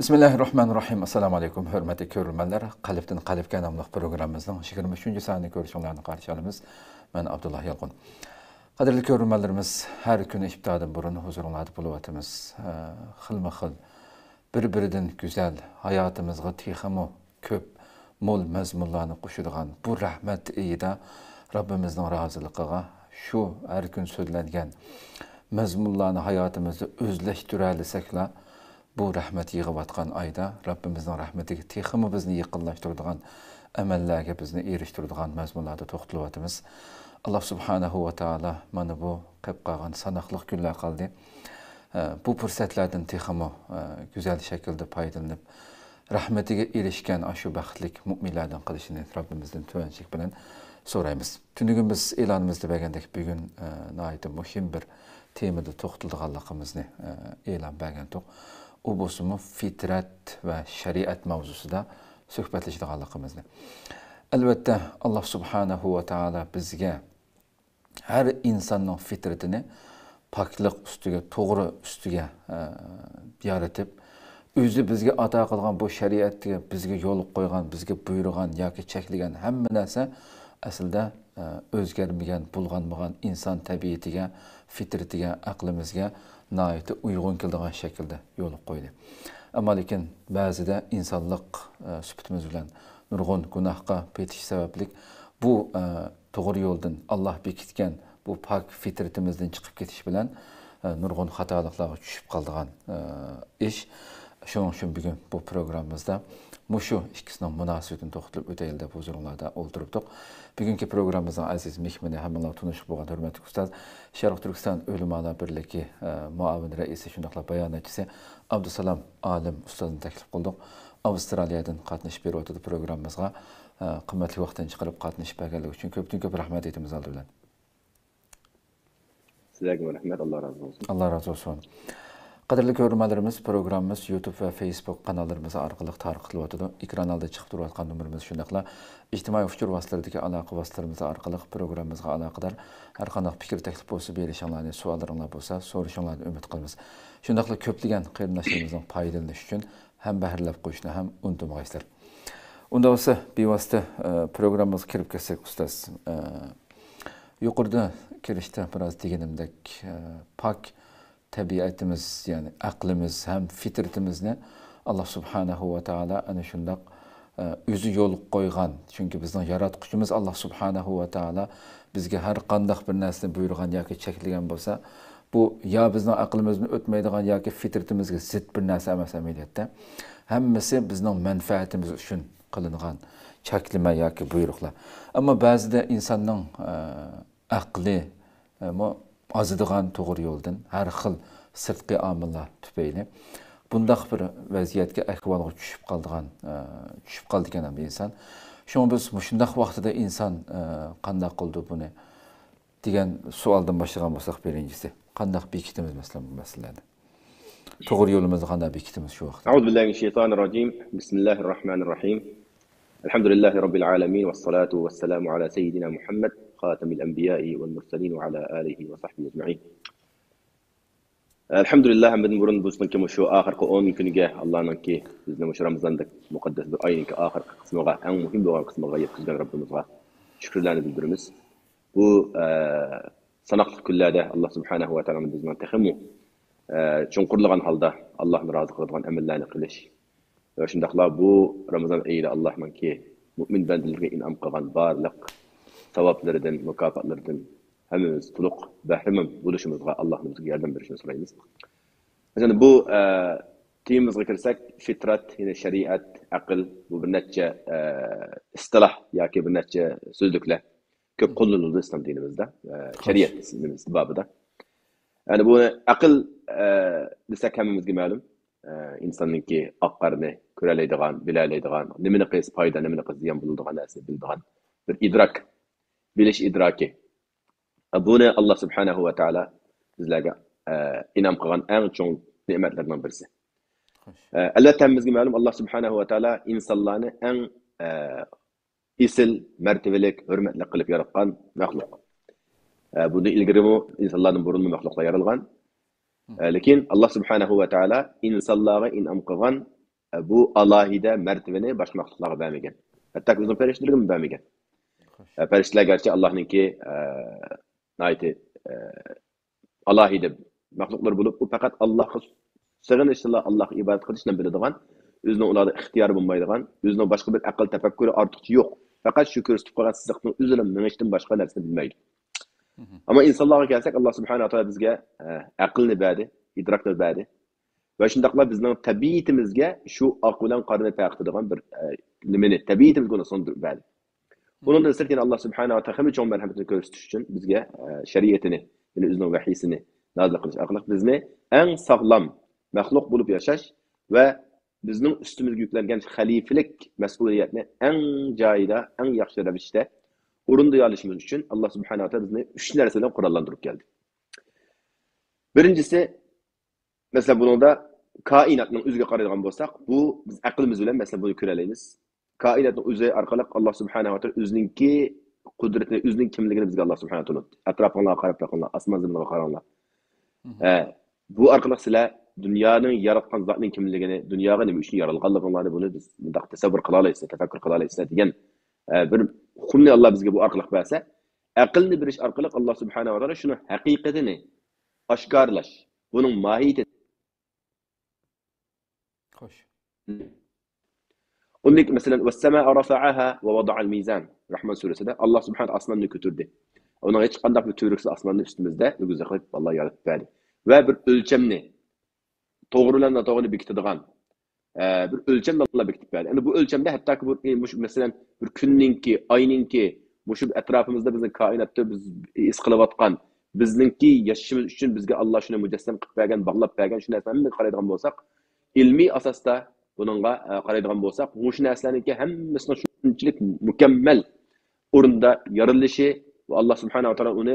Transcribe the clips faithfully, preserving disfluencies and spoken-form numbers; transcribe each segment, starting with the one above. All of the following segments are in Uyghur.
بىسمىللاھىررەھمانىررەھىم. ئەسسالامۇ ئەلەيكۇم، ھۆرمەتلىك كۆرۈرمەنلەر. قەلبتىن قەلبكە ناملىق پروگراممىمىزنىڭ يىگىرمە ئۈچىنچى سانىنى كۆرۈشۈڭلارنى قارشى ئالىمىز. مەن ئابدۇللا يالقۇن. قەدىرلىك كۆرۈرمەنلىرىمىز، ھەر كۈنى ئىپتاردىن بۇرۇن ھۇزۇرۇڭلاردا بولۇۋاتىمىز. ئە، خىلمۇ خىل، بىر-بىرىدىن گۈزەل، ھاياتىمىزغا تېخىمۇ كۆپ، مول مەزمۇنلارنى قوشىدىغان بۇ رەھمەت ئېيىدا رەببىمىزنىڭ رازىلىقىغا، شۇ ھەر كۈن سۆزلەنگەن مەزمۇنلارنى ھاياتىمىزدا ئۆزلەشتۈرەلىسەكلا، بۇ رەھمەت يېغىۋاتقان ئايدا رەببىمىزنىڭ رەھمىتىگە تېخىمۇ بىزنى يېقىنلاشتۇرىدىغان ئەمەللەرگە بىزنى ئېرىشتۈرىدىغان مەزمۇنلاردا توختىلىۋاتىمىز. ئاللا سۇبھانەھۇ ۋە تائالا مانا بۇ قېلىپ قالغان ساناقلىق كۈنلەر قالدى. ئە، بۇ پۇرسەتلەردىن تېخىمۇ، ئە، گۈزەل شەكىلدە پايدىلىنىپ، رەھمىتىگە ئېرىشكەن ئاشۇ بەختلىك مۇئمىنلەردىن قىلىشىنى رەببىمىزدىن تۆۋەنچىلىك بىلەن سورايمىز. تۈنۈگۈن بىز ئېلانىمىزدا بەرگەندەك، بۈگۈن، ئە، ناھايىتى مۇھىم بىر تېمىدا توختىلىدىغانلىقىمىزنى، ئە، ئېلان بەرگەنتۇق. ئۇ بولسىمۇ فىترەت ۋە شەرىئەت ماۋزۇسىدا سۆھبەتلىشىدىغانلىقىمىزنى. ئەلۋەتتە، ئاللا سۇبھانەھۇ ۋە تائالا بىزگە ھەر ئىنساننىڭ فىترىتىنى پاكلىق ئۈستىگە، توغرا ئۈستىگە، ئە، يارىتىپ، ئۆزى بىزگە ئاتا قىلغان بۇ شەرىئەتتە بىزگە يول قويغان، بىزگە بۇيرۇغان ياكى چەكلىگەن ھەممە نەرسە ئەسلىدە، ئە، ئۆزگەرمىگەن، بۇلغانمىغان ئىنسان تەبىئىتىگە، فىترىتىگە، ئەقلىمىزگە ناھايىتى ئۇيغۇن كېلىدىغان شەكىلدە يولغا قويدى. ئەمما لېكىن بەزىدە ئىنسانلىق، ئە، سۈپىتىمىز بىلەن نۇرغۇن گۇناھقا پېتىش سەۋەبلىك بۇ، ئە، توغرا يولدىن، ئاللا بېكىتكەن بۇ پاك فىترىتىمىزدىن چىقىپ كېتىش بىلەن، ئە، نۇرغۇن خاتالىقلارغا چۈشۈپ قالىدىغان، ئە، ئىش. شۇنىڭ ئۈچۈن بۈگۈن بۇ پروگراممىمىزدا مۇشۇ ئىككىسىنىڭ مۇناسىۋىتىنى توختىلىپ ئۆتەيلى دەپ ھۇزۇرۇڭلاردا ئولتۇرۇپتۇق. بۈگۈنكى پروگراممىمىزنىڭ ئەزىز مېھمىنى ھەممىڭلار تونۇشلۇق بولغان ھۆرمەتلىك ئۇستاز، شەرقىي تۈركىستان ئۆلىمالار بىرلىكى، ئە، مۇئاۋىن رەئىسى، شۇنداقلا باياناتچىسى ئابدۇسالام ئالىم ئۇستازنى تەكلىپ قىلدۇق. ئاۋسترالىيەدىن قاتنىشىپ بېرىۋاتىدۇ پروگراممىمىزغا. ئە، قىممەتلىك ۋاقتىنى چىقىرىپ قاتنىشىپ بەرگەنلىكى ئۈچۈن كۆپتىن كۆپ رەھمەت ئېيتىمىز ئالدى بىلەن. سىلەرگىمۇ رەھمەت، ئاللا رازى بولسۇن. ئاللا رازى بولسۇن. قەدىرلىك كۆرۈرمەنلىرىمىز، پروگراممىمىز يۇتۇب ۋە فېيسبۇك قاناللىرىمىز ئارقىلىق تارقىتىلىۋاتىدۇ. ئېكران ئالدىدا چىقىپ تۇرۇۋاتقان نومۇرىمىز، شۇنداقلا ئىجتىمائىي ئۇچۇر ۋاسىتىلىرىدىكى ئالاقە ۋاسىتىلىرىمىز ئارقىلىق پروگراممىمىزغا ئالاقىدار ھەر قانداق پىكىر، تەكلىپ بولسا بېرىشىڭلارنى، سوئاللىرىڭلار بولسا سورىشىڭلارنى ئۈمىد قىلىمىز. شۇنداقلا كۆپلىگەن قېرىنداشلىرىمىزنىڭ پايدىلىنىشى ئۈچۈن ھەم بەھرىلەپ قويۇشنى ھەم ئۇنتۇمىغايسىلەر. ئۇنداق بولسا، بىۋاسىتە، ئە، پروگراممىمىزغا كىرىپ كەتسەك، ئۇستاز. ئە، يۇقىرىدا كىرىشتە بىراز دېگىنىمدەك، ئە، پاك تەبىئىتىمىز، يەنى ئەقلىمىز ھەم فىترىتىمىزنى ئاللا سۇبھانەھۇ ۋە تائالا ئەنە شۇنداق، ئە، ئۆزى يولغا قويغان. چۈنكى بىزنىڭ ياراتقۇچىمىز ئاللا سۇبھانەھۇ ۋە تائالا بىزگە ھەر قانداق بىر نەرسىنى بۇيرۇغان ياكى چەكلىگەن بولسا، بۇ يا بىزنىڭ ئەقلىمىزدىن ئۆتمەيدىغان ياكى فىترىتىمىزگە زىت بىر نەرسە ئەمەس ئەمەلىيەتتە. ھەممىسى بىزنىڭ مەنپەئەتىمىز ئۈچۈن قىلىنغان چەكلىمە ياكى بۇيرۇقلار. ئەمما بەزىدە ئىنساننىڭ، ئە، ئەقلى، ئە، مۇ-، ئازىدىغان توغرا يولدىن ھەر خىل سىرتقى ئامىللار تۈپەيلى بۇنداق بىر ۋەزىيەتكە، ئەھۋالغا چۈشۈپ قالىدىغان، ئە، چۈشۈپ قالىدىكەن ئەمدى ئىنسان. شۇڭا بىز مۇشۇنداق ۋاقتىدا ئىنسان، ئە، قانداق قىلىدۇ بۇنى؟ دېگەن سوئالدىن باشلىغان بولساق، بىرىنچىسى، قانداق بېكىتىمىز، مەسىلەن، بۇ مەسىلىلەرنى؟ توغرا يولىمىزنى قانداق بېكىتىمىز شۇ ۋاقىتتا؟ أعوذ بالله من الشيطان الرجيم. بسم الله الرحمن الرحيم. الحمد لله رب العالمين، والصلاة والسلام على سيدنا محمد خاتم الأنبياء والمرسلين وعلى آله وصحبه أجمعين. ئەلھەمدۇلىللا، ھەممىدىن بۇرۇن بىزنىڭكى مۇشۇ ئاخىرقى ئون كۈنگە، ئاللانىڭكى بىزنى مۇشۇ رامىزاندەك مۇقەددەس بىر ئاينىڭكى ئاخىرقى قىسمىغا، ئەڭ مۇھىم بولغان قىسمىغا يەتكۈزگەن رەببىمىزغا شۈكۈرلەرنى بىلدۈرىمىز. بۇ، ئە، ساناقلىق كۈنلەردە ئاللا سۇبھانەھۇ ۋە تائالا بىزنىڭ تېخىمۇ، ئە، چوڭقۇرلىغان ھالدا ئاللانى رازى قىلىدىغان ئەمەللەرنى قىلىش ۋە شۇنداقلا بۇ رامىزان ئېيىدا ئاللانىڭكى مۇئمىن بەندىلىرىگە ئىنئام قىلغان بارلىق ساۋابلىرىدىن، مۇكاپاتلىرىدىن ھەممىمىز تولۇق بەھرىمەن بولۇشىمىزغا ئاللانىڭ بىزگە ياردەم بېرىشىنى سورايمىز. مەسىلەن، بۇ، ئە، تېمىمىزغا كىرسەك، فىترەت، يەنى شەرىئەت، ئەقىل، بۇ بىر نەچچە، ئە، ئىستىلاھ ياكى بىر نەچچە سۆزلۈكلەر كۆپ قوللىنىلىدۇ ئىسلام دىنىمىزدا، ئە، شەرىئەت نېمىسى بابىدا. يەنى بۇ ئەقىل، ئە، دېسەك ھەممىمىزگە مەلۇم. ئە، ئىنساننىڭكى ئاق قارىنى كۆرەلەيدىغان، بىلەلەيدىغان، نېمىنى قىلسا پايدا، نېمىنى قىلسا زىيان بولىدىغان نەرسىنى بىلىدىغان بىر ئىدراك، بىلىش ئىدراكى. بۇنى ئاللا سۇبھانەھۇ ۋە تائالا بىزلەرگە، ئە، ئىنئام قىلغان ئەڭ چوڭ نېمەتلىرىنىڭ بىرسى. خوش. ئە، ئەلۋەتتە، ھەممىمىزگە مەلۇم، ئاللا سۇبھانەھۇ ۋە تائالا ئىنسانلارنى ئەڭ، ئە، ئېسىل، مەرتىۋىلىك، ھۆرمەتلىك قىلىپ ياراتقان مەخلۇق. ئە، بۇندىن ئىلگىرىمۇ ئىنسانلاردىن بۇرۇنمۇ مەخلۇقلار يارالغان. ئە، لېكىن ئاللا سۇبھانەھۇ ۋە تائالا ئىنسانلارغا ئىنئام قىلغان ئە، بۇ ئالاھىدە مەرتىۋىنى باشقا مەخلۇقلارغا بەرمىگەن. ھەتتاكى ئۆزىنىڭ پەرىشتىلىرىگىمۇ بەرمىگەن. ئە، پەرىشتىلەر گەرچە ئاللاھنىڭكى، ئە، ناھايىتى، ئە، ئالاھىدە مەخلۇقلار بولۇپ، ئۇ پەقەت ئاللاھقا سېغىنىشلا، ئاللاھقا ئىبادەت قىلىشلا بىلىدىغان، ئۆزىنىڭ ئۇلاردا ئىختىيارى بولمايدىغان، ئۆزىنىڭ باشقا بىر ئەقىل تەپەككۇرى ئارتۇقچە يوق. پەقەت شۇ كۆرسىتىپ قويغان سىزىقنىڭ ئۆزىلا مېڭىشتىن باشقا نەرسىنى بىلمەيدۇ. ئەمما ئىنسانلارغا كەلسەك، ئاللا سۇبھانەھۇ ۋە تائالا بىزگە، ئە، ئەقىلنى بەردى، ئىدراكنى بەردى. ۋە شۇنداقلا بىزنىڭ تەبىئىتىمىزگە شۇ ئاق بىلەن قارىنى پەرق قىلىدىغان بىر، ئە، نېمىنى، تەبىئىتىمىزگە ئۇنى سىڭدۈرۈپ بەردى. ئۇنىڭدىن سىرت يەنە ئاللا سۇبھانەھۇ ۋە تائالا تېخىمۇ چوڭ مەرھەمىتىنى كۆرسىتىش ئۈچۈن بىزگە، ئە، شەرىئىتىنى، يەنى ئۆزىنىڭ ۋەھىيسىنى نازىل قىلىش ئارقىلىق بىزنى ئەڭ ساغلام مەخلۇق بولۇپ ياشاش ۋە بىزنىڭ ئۈستىمىزگە يۈكلەنگەن خەلىپىلىك مەسئۇلىيەتنى ئەڭ جايىدا، ئەڭ ياخشى رەۋىشتە ئورۇندىيالىشىمىز ئۈچۈن ئاللا سۇبھانەھۇ ۋە تائالا بىزنى ئۈچ نەرسە بىلەن قوراللاندۇرۇپ كەلدى. بىرىنچىسى، مەسىلەن، بۇنىڭدا كائىناتنىڭ ئۆزىگە قارايدىغان بولساق، بۇ بىز ئەقلىمىز بىلەن، مەسىلەن، بۇنى كۆرەلەيمىز. كائىناتنىڭ ئۆزى ئارقىلىق ئاللا سۇبھانەھۇ ۋە تائالا ئۆزىنىڭكى قۇدرىتىنى، ئۆزىنىڭ كىملىكىنى بىزگە ئاللا سۇبھانەھۇ ۋە تائالا تونۇتتى. ئەتراپىڭلارغا قاراپ بېقىڭلار، ئاسمان زېمىنغا قاراڭلار. ھە، بۇ ئارقىلىق سىلەر دۇنيانىڭ ياراتقان زاتنىڭ كىملىكىنى، دۇنياغا نېمە ئۈچۈن يارالغانلىقىڭلارنى بۇنى بىز مۇنداق تەسەۋۋۇر قىلالايسىلەر، تەپەككۇر قىلالايسىلەر دېگەن، ئە، بىر ئۇقۇمنى ئاللا بىزگە بۇ ئارقىلىق بەرسە، ئەقىلنى بېرىش ئارقىلىق ئاللا سۇبھانەھۇ ۋە تائالا شۇنىڭ ھەقىقىتىنى ئاشكارىلاش، بۇنىڭ ماھىيىتى. خوش. ئۇندىن كېيىن، مەسىلەن، «ۋەسسەمائە رەفەئەھا ۋە ۋەزەئەل مىزان» رەھمان سۈرىسىدە ئاللا سۇبھانەھۇ ۋە تائالا ئاسماننى كۆتۈردى. ئۇنىڭ ھېچقانداق بىر تۈۋرۈكسىز ئاسماننى ئۈستىمىزدە ئۆگزە قىلىپ ئاللا يارىتىپ بەردى. ۋە بىر ئۆلچەمنى، توغرا بىلەن ناتوغرىنى بېكىتىدىغان، ئە، بىر ئۆلچەمنى ئاللا بېكىتىپ بەردى. ئەمدى بۇ ئۆلچەمدە ھەتتاكى بۇ، ئە، مۇشۇ، مەسىلەن، بىر كۈننىڭكى، ئاينىڭكى، مۇشۇ ئەتراپىمىزدا بىزنىڭ كائىناتتا بىز ھېس قىلىۋاتقان، بىزنىڭكى ياشىشىمىز ئۈچۈن بىزگە ئاللا شۇنى مۇجەسسەم قىلىپ بەرگەن، باغلاپ بەرگەن شۇ نەرسىلەرنى ھەممىگە قارايدىغان بولساق، ئىلمىي ئاساستا بۇنىڭغا، ئە، قارايدىغان بولساق، مۇشۇ نەرسىلەرنىڭكى ھەممىسىنىڭ شۇنچىلىك مۇكەممەل ئورۇندا يارىلىشى ۋە ئاللا سۇبھانەھۇ ۋە تائالا ئۇنى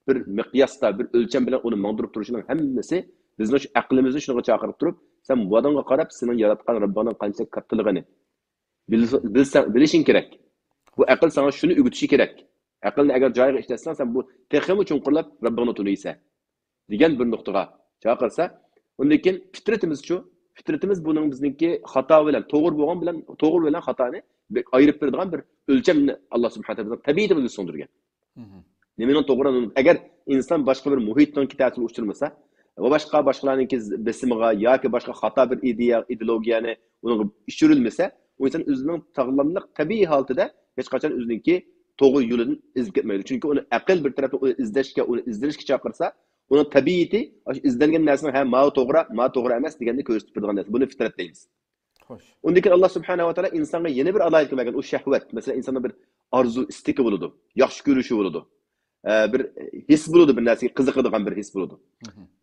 بىر مىقياستا، بىر ئۆلچەم بىلەن ئۇنى ماڭدۇرۇپ تۇرۇشىنىڭ ھەممىسى بىزنىڭ شۇ ئەقلىمىزنى شۇنىڭغا چاقىرىپ تۇرۇپ، سەن بۇ ئادەمگە قاراپ سېنىڭ ياراتقان رەببىڭنىڭ قانچىلىك كاتتىلىقىنى بىل-، بىلسەڭ، بىلىشىڭ كېرەك. بۇ ئەقىل ساڭا شۇنى ئۆگىتىشى كېرەك. ئەقىلنى ئەگەر جايىغا ئىشلەتسەڭ، سەن بۇ تېخىمۇ چوڭقۇرلاپ رەببىڭنى تونۇيسەن. دېگەن بىر نۇقتىغا چاقىرسا، ئۇندىن كېيىن پىترىتىمىزچۇ؟ پىترىتىمىز بۇنىڭ بىزنىڭكى خاتا بىلەن توغرا بولغان بىلەن، توغرا بىلەن خاتانى بەك ئايرىپ بېرىدىغان بىر ئۆلچەمنى ئاللا سۇبھانەھۇ ۋە تائالا بىزنىڭ تەبىئىتىمىزگە سىڭدۈرگەن. نېمىنىڭ توغرا، ئەگەر ئىنسان باشقا بىر مۇھىتنىڭكى تەسىرىگە ئۇچرىمىسا ۋە باشقا، باشقىلارنىڭكى بېسىمىغا ياكى باشقا خاتا بىر ئىدىيە، ئىدېئولوگىيەنى ئۇنىڭغا چۈشۈرۈلمىسە، ئۇ ئىنسان ئۆزىنىڭ ساغلاملىق تەبىئىي ھالىتىدە ھېچقاچان ئۆزىنىڭكى توغرا يولىدىن ئېزىپ كەتمەيدۇ. چۈنكى ئۇنى ئەقىل بىر تەرەپتىن ئۇنى ئىزدەشكە، ئۇنى ئىزدىنىشكە چاقىرسا، ئۇنىڭ تەبىئىتى ئاشۇ ئىزدەنگەن نەرسىنىڭ ھە، ماۋۇ توغرا، ماۋۇ توغرا ئەمەس دېگەننى كۆرسىتىپ بېرىدىغان نەرسە. بۇنى پىترەت دەيمىز. خوش. ئۇندىن كېيىن ئاللا سۇبھانەھۇ ۋە تائالا ئىنسانغا يەنە بىر ئالاھىدىلىك بەرگەن، ئۇ شەھۋەت. مەسىلەن، ئىنساننىڭ بىر ئارزۇ، ئىستىكى بولىدۇ، ياخشى كۆرۈشى بولىدۇ. ئە، بىر ھېس بولىدۇ، بىر نەرسىگە قىزىقىدىغان بىر ھېس بولىدۇ.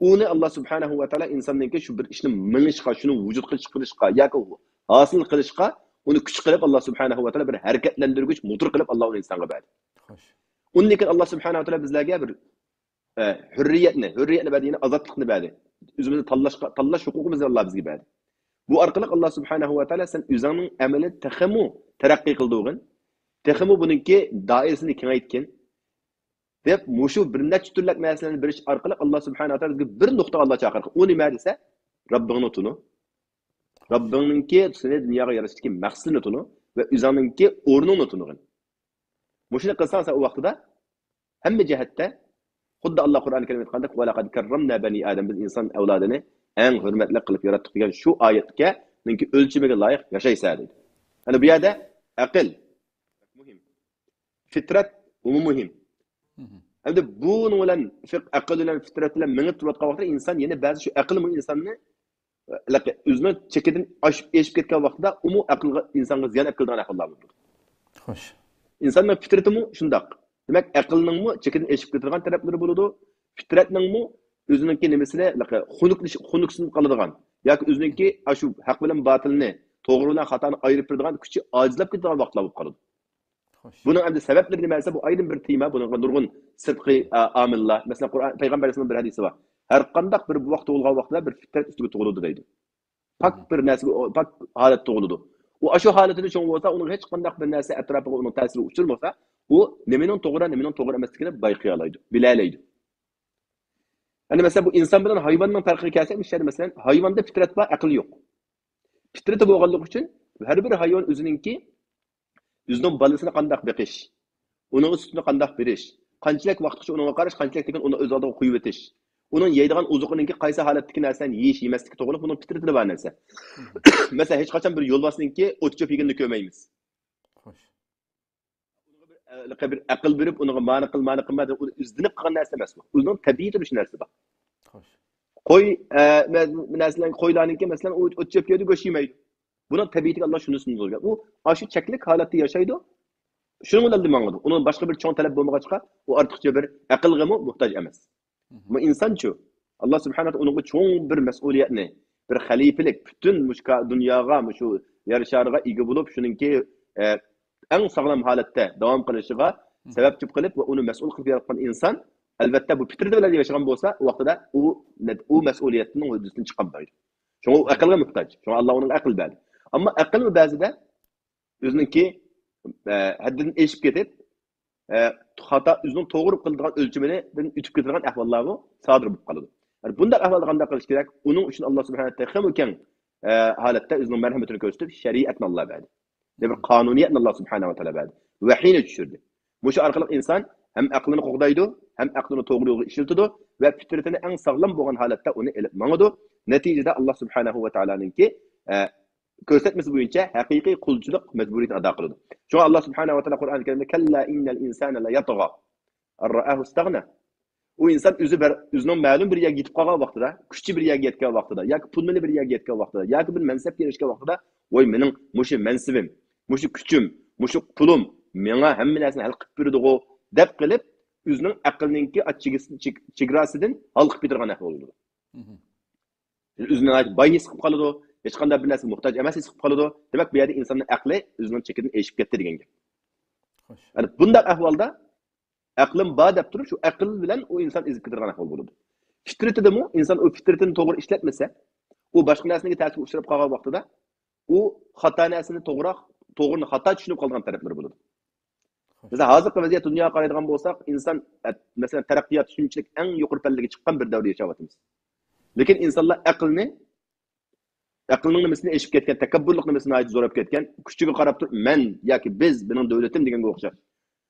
ئۇنى ئاللا سۇبھانەھۇ ۋە تائالا ئىنساننىڭكى شۇ بىر ئىشنى مېڭىشقا، شۇنى ۋۇجۇدقا چىقىرىشقا ياكى ھاسىل قىلىشقا ئۇنى كۈچ قىلىپ ئاللا سۇبھانەھۇ ۋە تائالا بىر ھەرىكەتلەندۈرگۈچ موتور قىلىپ ئاللا ئۇنى ئىنسانغا بەردى. خوش. ئۇندىن كېيىن ئاللا سۇبھانەھۇ ۋە تائالا بىزلەرگە بىر، ئە، ھۆررىيەتنى، ھۆررىيەتنى بەردى، يەنى ئازادلىقنى بەردى. ئۆزىمىزنى تاللاشقا، تاللاش ھوقۇقىمىزنى ئاللا بىزگە بەردى. بۇ ئارقىلىق ئاللا سۇبھانەھۇ ۋە تائالا سەن ئۆزۈڭنىڭ ئەمىلى تېخىمۇ تەرەققىي قىلدۇرغىن، تېخىمۇ بۇنىڭكى دائىرىسىنى كېڭەيتكىن، دەپ، مۇشۇ بىر نەچچە تۈرلەك مەسىلىنى بېرىش ئارقىلىق ئاللا سۇبھانەھۇ ۋە تائالا بىزگە بىر نۇقتا ئاللا چاقىرغان. ئۇ نېمە دېسە، رەببىڭنى تونۇ. رەببىڭنىڭكى سېنى دۇنياغا يارىتىشتىكى مەقسىتىنى تونۇ ۋە ئۆزۈڭنىڭكى ئورنۇڭنى تونۇغىن. مۇشۇنى قىلساڭ سەن ئۇ ۋاقتىدا ھەممە جەھەتتە خۇددى ئاللا قۇرئان كەرىمدە ئېيتقاندەك، «ۋەلەقەد كەررەمنا بەنى ئادەم»، بىز ئىنسان ئەۋلادىنى ئەڭ ھۆرمەتلىك قىلىپ ياراتتۇق دېگەن شۇ ئايەتكە، نىڭكى ئۆلچىمىگە لايىق ياشايسەن دەيدۇ. ئەنە بۇ يەردە ئەقىل مۇھىم، فىترەت ئۇمۇ مۇھىم. ئەمدى بۇنىڭ بىلەن فىق-، ئەقىل بىلەن فىترەت بىلەن مېڭىپ تۇرۇۋاتقان ۋاقىتتا ئىنسان يەنە بەزى شۇ ئەقىلمۇ ئىنساننى ھېلىقى ئۆزىنىڭ چېكىدىن ئاشىپ، ئېشىپ كەتكەن ۋاقتىدا ئۇمۇ ئەقىلگە، ئىنسانغا زىيان ئەكېلىدىغان ئەھۋاللار بولىدۇ. خوش. ئىنساننىڭ پىترىتىمۇ شۇنداق. دېمەك، ئەقىلنىڭمۇ چېكىدىن ئېشىپ كېتىدىغان تەرەپلىرى بولىدۇ. پىترەتنىڭمۇ ئۆزىنىڭكى نېمىسىنى ھېلىقى خۇنۈك-، خۇنۈكسىنىپ قالىدىغان ياكى ئۆزىنىڭكى ئاشۇ ھەق بىلەن باتىلنى، توغرا بىلەن خاتانى ئايرىپ بېرىدىغان كۈچى ئاجىزلاپ كېتىدىغان ۋاقىتلار بولۇپ قالىدۇ. خوش. بۇنىڭ ئەمدى سەۋەبلىرى نېمە دېسە، بۇ ئايرىم بىر تېما، بۇنىڭغا نۇرغۇن سىرتقى، ئا، ئامىللار. مەسىلەن، قۇرئان، پەيغەمبەر ئەلەيھىسسالام بىر ھەدىسى بار. ھەر قانداق بىر بوۋاق تۇغۇلغان ۋاقتىدا بىر فىترەت ئۈستىگە تۇغۇلىدۇ دەيدۇ. پاك بىر نەرسىگە، پاك ھالەتتە تۇغۇلىدۇ. ئۇ ئاشۇ ھالىتىدە چوڭ بولسا، ئۇنىڭ ھېچ قانداق بىر نەرسە ئەتراپىغا ئۇنىڭ تەسىرى ئۇچرىمىسا، ئۇ نېمىنىڭ توغرا، نېمىنىڭ توغرا ئەمەسلىكىنى بايقىيالايدۇ، بىلەلەيدۇ. يەنى مەسىلەن، بۇ ئىنسان بىلەن ھايۋاننىڭ پەرقىگە كەلسەك، مۇشۇ يەردە مەسىلەن، ھايۋاندا پىترەت بار، ئەقىل يوق. پىترىتى بولغانلىقى ئۈچۈن ھەر بىر ھايۋان ئۆزىنىڭكى، ئۆزىنىڭ بالىسىنى قانداق بېقىش، ئۇنىڭغا سۈتنى قانداق بېرىش، قانچىلىك ۋاقىتقىچە ئۇنىڭغا قاراش، قانچىلىك دېگەن ئۇنى ئۆز ئالدىغا قويۇۋېتىش، ئۇنىڭ يەيدىغان ئوزۇقىنىڭكى قايسى ھالەتتىكى نەرسىلەرنى يېيىش، يېمەسلىكى توغرىلىق بۇنىڭ پىترىتىدە بار نەرسە. مەسىلەن، ھېچقاچان بىر يولۋاسنىڭكى ئوت چۆپ يېگىنىنى كۆرمەيمىز. خوش. ئۇنىڭغا بىر، ئە، بىر ئەقىل بېرىپ، ئۇنىڭغا مانا قىل، مانا قىلما دەپ، ئۇنى ئىزدىنىپ قىلغان نەرسە ئەمەس بۇ. ئۆزىنىڭ تەبىئىتىدە شۇ نەرسە بار. خوش. قوي، ئە، مە-، مەسىلەن، قويلارنىڭكى، مەسىلەن، ئۇ ئوت چۆپ يەيدۇ، گۆش يېمەيدۇ. بۇنىڭ تەبىئىتىگە ئاللا شۇنى سۇندۇرغان. ئۇ ئاشۇ چەكلىك ھالەتتە ياشايدۇ. شۇنىڭ بىلەن ماڭىدۇ. ئۇنىڭ باشقا بىر چوڭ تەلەپ بولمىغاچقا، ئۇ ئارتۇقچە بىر ئەقىلگىمۇ موھتاج ئەمەس. مم. ئەمما ئىنسانچۇ؟ ئاللا سۇبھانەھۇ ۋە تائالا ئۇنىڭغا چوڭ بىر مەسئۇلىيەتنى، بىر خەلىپىلىك، پۈتۈن مۇشۇ كا-، دۇنياغا، مۇشۇ يەر شارىغا ئىگە بولۇپ، شۇنىڭكى، ئە، ئەڭ ساغلام ھالەتتە داۋام قىلىشىغا مم. سەۋەبچى قىلىپ ۋە ئۇنى مەسئۇل قىلىپ ياراتقان ئىنسان، ئەلۋەتتە، بۇ پىترىتى بىلەن ياشىغان بولسا، ئۇ ۋاقتىدا ئۇ نەت-، ئۇ مەسئۇلىيەتنىڭ ھۆددىسىدىن چىقالمايدۇ. شۇڭا ئۇ ئەقىلگە موھتاج. شۇڭا ئاللا ئۇنىڭغا ئەقىل بەردى. ئەمما ئەقىلمۇ بەزىدە ئۆزىنىڭكى، ئە، ھەددىدىن ئېشىپ كېتىپ، ئە، خاتا، ئۆزىنىڭ توغرا قىلىدىغان ئۆلچىمىدىن ئۆتۈپ كېتىدىغان ئەھۋاللارمۇ سادىر بولۇپ قالىدۇ. يەنى بۇنداق ئەھۋالدا قانداق قىلىش كېرەك؟ ئۇنىڭ ئۈچۈن ئاللا سۇبھانەھۇ ۋە تائالا تېخىمۇ كەڭ، ئە، ھالەتتە ئۆزىنىڭ مەرھەمىتىنى كۆرسىتىپ، شەرىئەتنى ئاللا بەردى. يەنى بىر قانۇنىيەتنى ئاللا سۇبھانەھۇ ۋە تائالا بەردى. ۋەھىينى چۈشۈردى. مۇشۇ ئارقىلىق ئىنسان ھەم ئەقلىنى قوغدايدۇ، ھەم ئەقلىنى توغرا يولغا ئىشلىتىدۇ ۋە پىترىتىنى ئەڭ ساغلام بولغان ھالەتتە ئۇنى ئېلىپ ماڭىدۇ. نەتىجىدە ئاللا سۇبھانەھۇ ۋە تائالانىڭكى، ئە، كۆرسەتمىسى بويىچە ھەقىقىي قۇلچىلىق مەجبۇرىيىتىنى ئادا قىلىدۇ. شۇڭا ئاللا سۇبھانەھۇ ۋە تائالا قۇرئان كەرىمدە، كەللا ئىننەل ئىنسانە لەيەتغا. ئەن رائەھۇ ئىستەغنا. ئۇ ئىنسان ئۆزى بەر-، ئۆزىنىڭ مەلۇم بىر يەرگە يېتىپ قالغان ۋاقتىدا، كۈچى بىر يەرگە يەتكەن ۋاقتىدا ياكى پۇل مېلى بىر يەرگە يەتكەن ۋاقتىدا ياكى بىر مەنسەپكە ئېرىشكەن ۋاقتىدا، ۋاي، مېنىڭ مۇشۇ مەنسىپىم، مۇشۇ كۈچۈم، مۇشۇ پۇلۇم ماڭا ھەممە نەرسىنى ھەل قىلىپ بېرىدىغۇ دەپ قېلىپ، ئۆزىنىڭ ئەقلىنىڭكى چېگرىسى-، چېگ-، چېگراسىدىن ھالقىپ كېتىدىغان ئەھۋال بولىدۇ. مم. ئۆزىنى ناھايىتى باي ھېس قىلىپ قالىدۇ. ھېچقانداق بىر نەرسىگە موھتاج ئەمەس ھېس قىلىپ قالىدۇ. دېمەك، بۇ يەردە ئىنساننىڭ ئەقلى ئۆزىنىڭ چېكىدىن ئېشىپ كەتتى دېگەن گەپ. خوش. يەنى بۇنداق ئەھۋالدا ئەقلىم بار دەپ تۇرۇپ، شۇ ئەقىل بىلەن ئۇ ئىنسان ئېزىپ كېتىدىغان ئەھۋال بولىدۇ. پىترىتىدىمۇ ئىنسان ئۇ پىترىتىنى توغرا ئىشلەتمىسە، ئۇ باشقا نەرسىنىڭ تەسىرىگە ئۇچراپ قالغان ۋاقتىدا، ئۇ خاتا نەرسىنى توغرا، توغرىنى خاتا چۈشىنىپ قالىدىغان تەرەپلىرى بولىدۇ. مەسىلەن، ھازىرقى ۋەزىيەت دۇنياغا قارايدىغان بولساق، ئىنسان، ئە، مەسىلەن، تەرەققىيات شۇنچىلىك ئەڭ يۇقىرى پەللىگە چىققان بىر دەۋردە ياشاۋاتىمىز. لېكىن ئىنسانلار ئەقىلنى، ئەقىلنىڭ نېمىسىنى ئېشىپ كەتكەن، تەكەببۇرلۇق نېمىسى ناھايىتى زوراپ كەتكەن، كۈچىگە قاراپ تۇرۇپ، مەن ياكى بىز، مېنىڭ دۆلىتىم دېگەنگە ئوخشاش.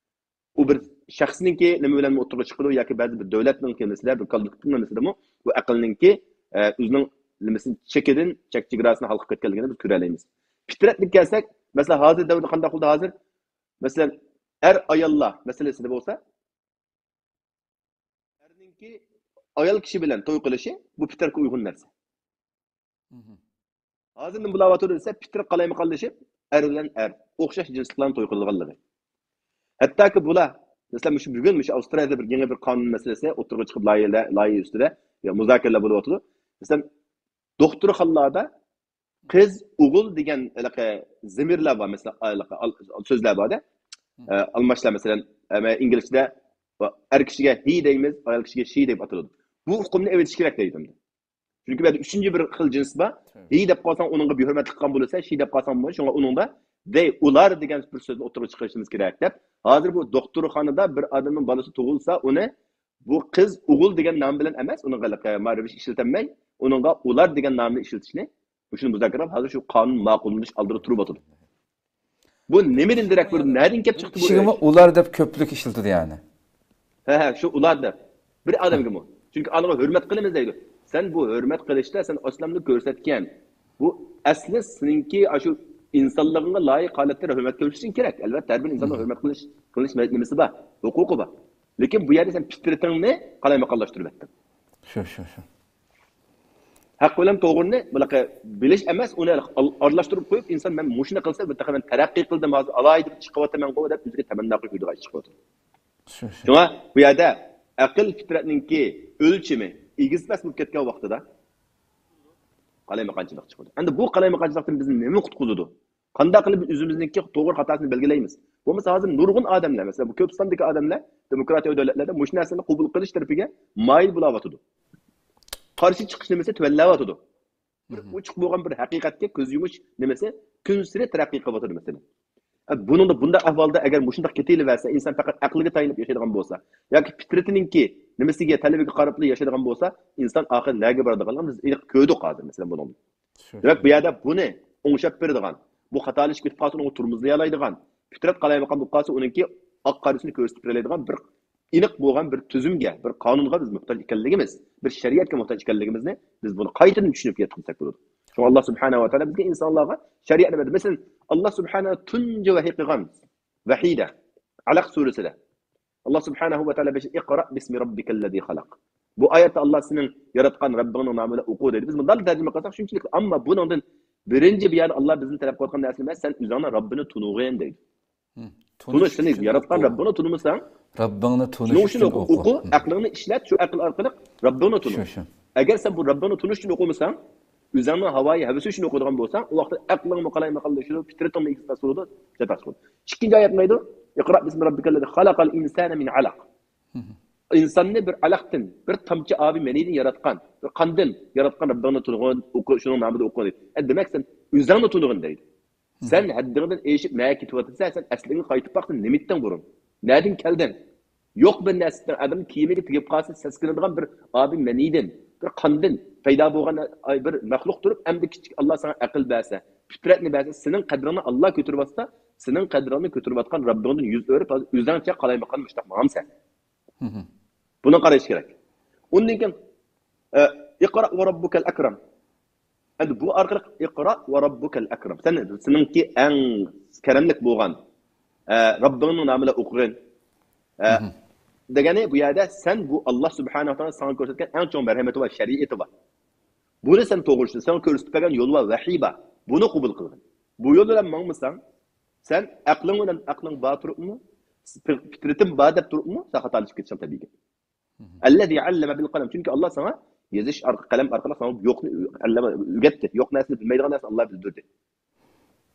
ئۇ بىر شەخسنىڭكى نېمە بىلەن ئوتتۇرىغا چىقىدۇ ياكى بەزى بىر دۆلەتنىڭكى مەسىلە، بىر كوللېكتىپنىڭ مەسىلىمۇ بۇ ئەقىلنىڭكى، ئە، ئۆزىنىڭ نېمىسىنى، چېكىدىن، چەك چېگراسىدىن ھالقىپ كەتكەنلىكىنى بىز كۆرەلەيمىز. پىترەتلىك كەلسەك، مەسىلەن، ھازىر دەۋردە قانداق بولدى ھازىر؟ مەسىلەن، ئەر ئاياللار مەسىلىسىدە بولسا، ئەرنىڭكى ئايال كىشى بىلەن توي قىلىشى بۇ پىترەتكە ئۇيغۇن نەرسە. مم. ھازىر نېمە بولاۋاتىدۇ دېسە، پىترەت قالايمىقانلىشىپ، ئەر بىلەن ئەر، ئوخشاش جىنسلىقلارنىڭ توي قىلىدىغانلىقى. ھەتتاكى بۇلار، مەسىلەن، مۇشۇ بۈگۈن مۇشۇ ئاۋسترالىيەدە بىر يېڭى بىر قانۇن مەسىلىسى ئوتتۇرىغا چىقىپ، لايىھە، لايىھە ئۈستىدە، يا، مۇزاكىرىلەر بولۇۋاتىدۇ. مەسىلەن، دوختۇرخانىلاردا قىز، ئوغۇل دېگەن ھېلىقى زېمىرلار بار، مەسىلەن، ھېلىقى ئال-، سۆزلەر بار-دە. ئە، ئالماشلار، مەسىلەن، ئە، ئىنگلىزچىدە ئەر كىشىگە he دەيمىز، ئايال كىشىگە she دەپ ئاتىلىدۇ. بۇ ئۇقۇمنى ئېلىۋېتىش كېرەك دەيدۇ. چۈنكى بۇ يەردە ئۈچىنچى بىر خىل جىنس بار. He دەپ قالساڭ، ئۇنىڭغا بىھۆرمەتلىك قىلغان بولىسەن، she دەپ قالساڭ بولمايدۇ. شۇڭا ئۇنىڭدا they، ئۇلار دېگەن بىر سۆزنى ئوتتۇرىغا چىقىرىشىمىز كېرەك دەپ، ھازىر بۇ دوختۇرخانىدا بىر ئادەمنىڭ بالىسى تۇغۇلسا، ئۇنى بۇ قىز ئوغۇل دېگەن نام بىلەن ئەمەس، ئۇنىڭغا ھېلىقى مارىۋىش ئىشلىتەلمەي، ئۇنىڭغا ئۇلار دېگەن نامنى ئىشلىتىشنى، مۇشۇنى مۇزاكىرە قىلىپ، ھازىر شۇ قانۇن ماقۇللىنىش ئالدىدا تۇرۇۋاتىدۇ. بۇ نېمىدىن دېرەك بېرىدۇ؟ نەدىن كەپ چىقتى بۇ كىشىگىمۇ ئۆي؟ ئۇلار دەپ كۆپلۈك ئىشلىتىدۇ يەنى. ھە، ھە، شۇ ئۇلار دەپ. بىر ئادەمگىمۇ. چۈنكى ئانىغا ھۆرمەت قىلىمىز دەيدۇ. سەن بۇ ھۆرمەت قىلىشتا سەن ئاسلامنى كۆرسەتكەن. بۇ ئەسلى سېنىڭكى ئاشۇ ئىنسانلىقىڭغا لايىق ھالەتتە ھۆرمەت كۆرسىتىشىڭ كېرەك. ئەلۋەتتە، ھەر بىر ئىنساننىڭ ھۆرمەت قىلىش، قىلىش نېمىسى بار، ھوقۇقى بار. لېكىن بۇ يەردە سەن پىترىتىڭنى قالايمىقانلاشتۇرۇۋەتتىڭ. شۇ، شۇ، شۇ. ھەق بىلەن توغرىنى بۇناقا بىلىش ئەمەس، ئۇنى ئال-، ئارىلاشتۇرۇپ قويۇپ، ئىنسان، مەن مۇشۇنى قىلسام، بۇ تېخى مەن تەرەققىي قىلدىم، ھازىر ئالاھىدە چىقىۋاتىمەنغۇ دەپ ئۆزىگە تەمەننا قىلىپ يۈرىدىغان ئىش چىقىۋاتىدۇ. شۇ، شۇ. شۇڭا بۇ يەردە ئەقىل پىترەتنىڭكى ئۆلچىمى ئېگىزپەس بولۇپ كەتكەن ۋاقتىدا قالايمىقانچىلىق چىقىدۇ. ئەمدى بۇ قالايمىقانچىلىقتىن بىزنى نېمە قۇتقۇزىدۇ؟ قانداق قىلىپ بىز ئۆزىمىزنىڭكى توغرا خاتاسىنى بەلگىلەيمىز؟ بولمىسا ھازىر نۇرغۇن ئادەملەر، مەسىلەن، بۇ كۆپ ساندىكى ئادەملەر دېموكراتىيە دۆلەتلەردە مۇشۇ نەرسىنى قوبۇل قىلىش تەرىپىگە مايىل بولاۋاتىدۇ. قارشى چىقىش نېمىسى تۆۋەنلەۋاتىدۇ. بىر ئوچۇق بولغان بىر ھەقىقەتكە كۆز يۇمۇش نېمىسى كۈنسېرى تەرەققىي قىلىۋاتىدۇ، مەسىلەن. ئە، بۇنىڭدا، بۇنداق ئەھۋالدا ئەگەر مۇشۇنداق كېتىۋەرسە، ئىنسان پەقەت ئەقلىگە تايىنىپ ياشايدىغان بولسا ياكى پىترىتىنىڭكى نېمىسىگە، تەلىپىگە قاراپلا ياشايدىغان بولسا، ئىنسان ئاخىرى نەگە بارىدىغانلىقىنى بىز ئېنىق كۆردۇق ھازىر، مەسىلەن، بۇنىڭدا. شۇ، دېمەك، شۇ. بۇ يەردە بۇنى ئوڭشاپ بېرىدىغان، بۇ خاتالىشىپ كېتىپ قالسا، ئۇنىڭغا تورمۇزلىيالايدىغان، پىترەت قالايمىقان بولۇپ قالسا، ئۇنىڭكى ئاق قارىسىنى كۆرسىتىپ بېرەلەيدىغان بىر ئېنىق بولغان بىر تۈزۈمگە، بىر قانۇنغا بىز موھتاج ئىكەنلىكىمىز، بىر شەرىئەتكە موھتاج ئىكەنلىكىمىزنى بىز بۇنى قايتىدىن چۈشىنىپ يەتكۈزسەك بولىدۇ. شۇڭا ئاللا سۇبھانەھۇ ۋە تائالا بىزگە ئىنسانلارغا شەرىئەتنى بەردى. مەسىلەن، ئاللا سۇبھانەھۇ تۇنجى ۋەھىي قىلغان ۋەھىيدە، ئەلەق سۈرىسىدە، ئاللا سۇبھانەھۇ ۋە تائالا بېشى، «ئىقرا بىسمى رەببىكەللەزى خەلەق.» بۇ ئايەتتە ئاللا سېنىڭ ياراتقان رەببىڭنىڭ نامى بىلەن ئوقۇ دەيدۇ. بىز مۇنداق تەرجىمە قىلساق شۇنچىلىك، ئەمما بۇنىڭدىن بىرىنچى بۇ يەردە ئاللا بىزدىن تەلەپ قىلىۋاتقان نەرسە نېمە؟ سەن ئۆزۈڭنى رەببىنى تونۇغىن دەيدۇ. تونۇش، سېنى ياراتقان رەببىڭنى تونۇمىساڭ، رەببىڭنى تونۇش شۇنىڭ ئۈچۈن ئوقۇ. ئەقلىڭنى ئىشلەت، شۇ ئەقىل ئارقىلىق رەببىڭنى تونۇ. شۇ، شۇ. ئەگەر سەن بۇ رەببىڭنى تونۇش ئۈچۈن ئوقۇمىساڭ، ئۆزۈڭنىڭ ھاۋايى ھەۋىسى ئۈچۈن ئوقۇيدىغان بولساڭ، ئۇ ۋاقىتتا ئەقلىڭمۇ قالايمىقانلىشىدۇ، پىترىتىڭمۇ ئېگىز پەس بولىدۇ، جاپاس بولىدۇ. ئىككىنچى ئايەت نېمە دەيدۇ؟ «ئىقرا بىسمى رەببىكەللەزى خەلەقەل ئىنسانە مىن ئەلەق.» ئىنساننى بىر ئەلەقتىن، بىر تامچە ئابى مەنىدىن ياراتقان، بىر قاندىن ياراتقان رەببىڭنى تونۇغىن، ئوقۇ، شۇنىڭ نامىدا ئوقۇ دەيدۇ. ئە، دېمەك، سەن ئۆزۈڭنى تونۇغىن دەيدۇ. سەن ھەددىڭدىن ئېشىپ نەگە كېتىۋاتىسەن، سەن ئەسلىڭگە قايتىپ باقسا، نېمە ئىتتىڭ بۇرۇن؟ نەدىن كەلدىڭ؟ يوق بىر نەرسىدىن ئادەم كىيىمىگە تېگىپ قالسا، سەسكىنىدىغان بىر ئابى مەنىدىن، بىر قاندىن پەيدا بولغان، ئاي، بىر مەخلۇق تۇرۇپ، ئەمدى كىچىك ئاللا ساڭا ئەقىل بەرسە، پىترەتنى بەرسە، سېنىڭ قەدرىڭنى ئاللا كۆتۈرۈۋاتسا، سېنىڭ قەدرىڭنى كۆتۈرۈۋاتقان رەببىڭدىن يۈز ئۆرۈپ، ھازىر ئۆزۈڭچە قالايمىقان مۇشتاق ماڭامسەن؟ بۇنى قاراش كېرەك. ئۇندىن كېيىن، ئە، «ئىقرا ۋە رەببۇكەل ئەكرەم.» ئەمدى بۇ ئارقىلىق «ئىقرا ۋە رەببۇكەل ئەكرەم.» سەن، سېنىڭكى ئەڭ كەرەملىك بولغان، ئە، رەببىڭنىڭ نامى بىلەن ئوقۇغىن. ئە، دېگەنى بۇ يەردە سەن بۇ ئاللا سۇبھانەھۇ ۋە تائالا ساڭا كۆرسەتكەن ئەڭ چوڭ مەرھەمىتى بار، شەرىئىتى بار. بۇنى سەن توغرا چۈشىنىسەن، ساڭا كۆرسىتىپ بەرگەن يول ۋە ۋەھىي بار. بۇنى قوبۇل قىلغىن. بۇ يول بىلەن ماڭمىساڭ، سەن ئەقلىڭ بىلەن، ئەقلىڭ بار تۇرۇپمۇ، پىترىتىم بار دەپ تۇرۇپمۇ، سەن خاتالىشىپ كېتىشىڭ تەبىئىي. «ئەللەزى ئەللەمە بىل قەلەم.» چۈنكى ئاللا ساڭا يېزىش ئارقا-، قەلەم ئارقىلىق ساڭا يوقنى ئەللەمە ئۆگەتتى. يوق نەرسىنى، بىلمەيدىغان نەرسىنى ئاللا بىلدۈردى.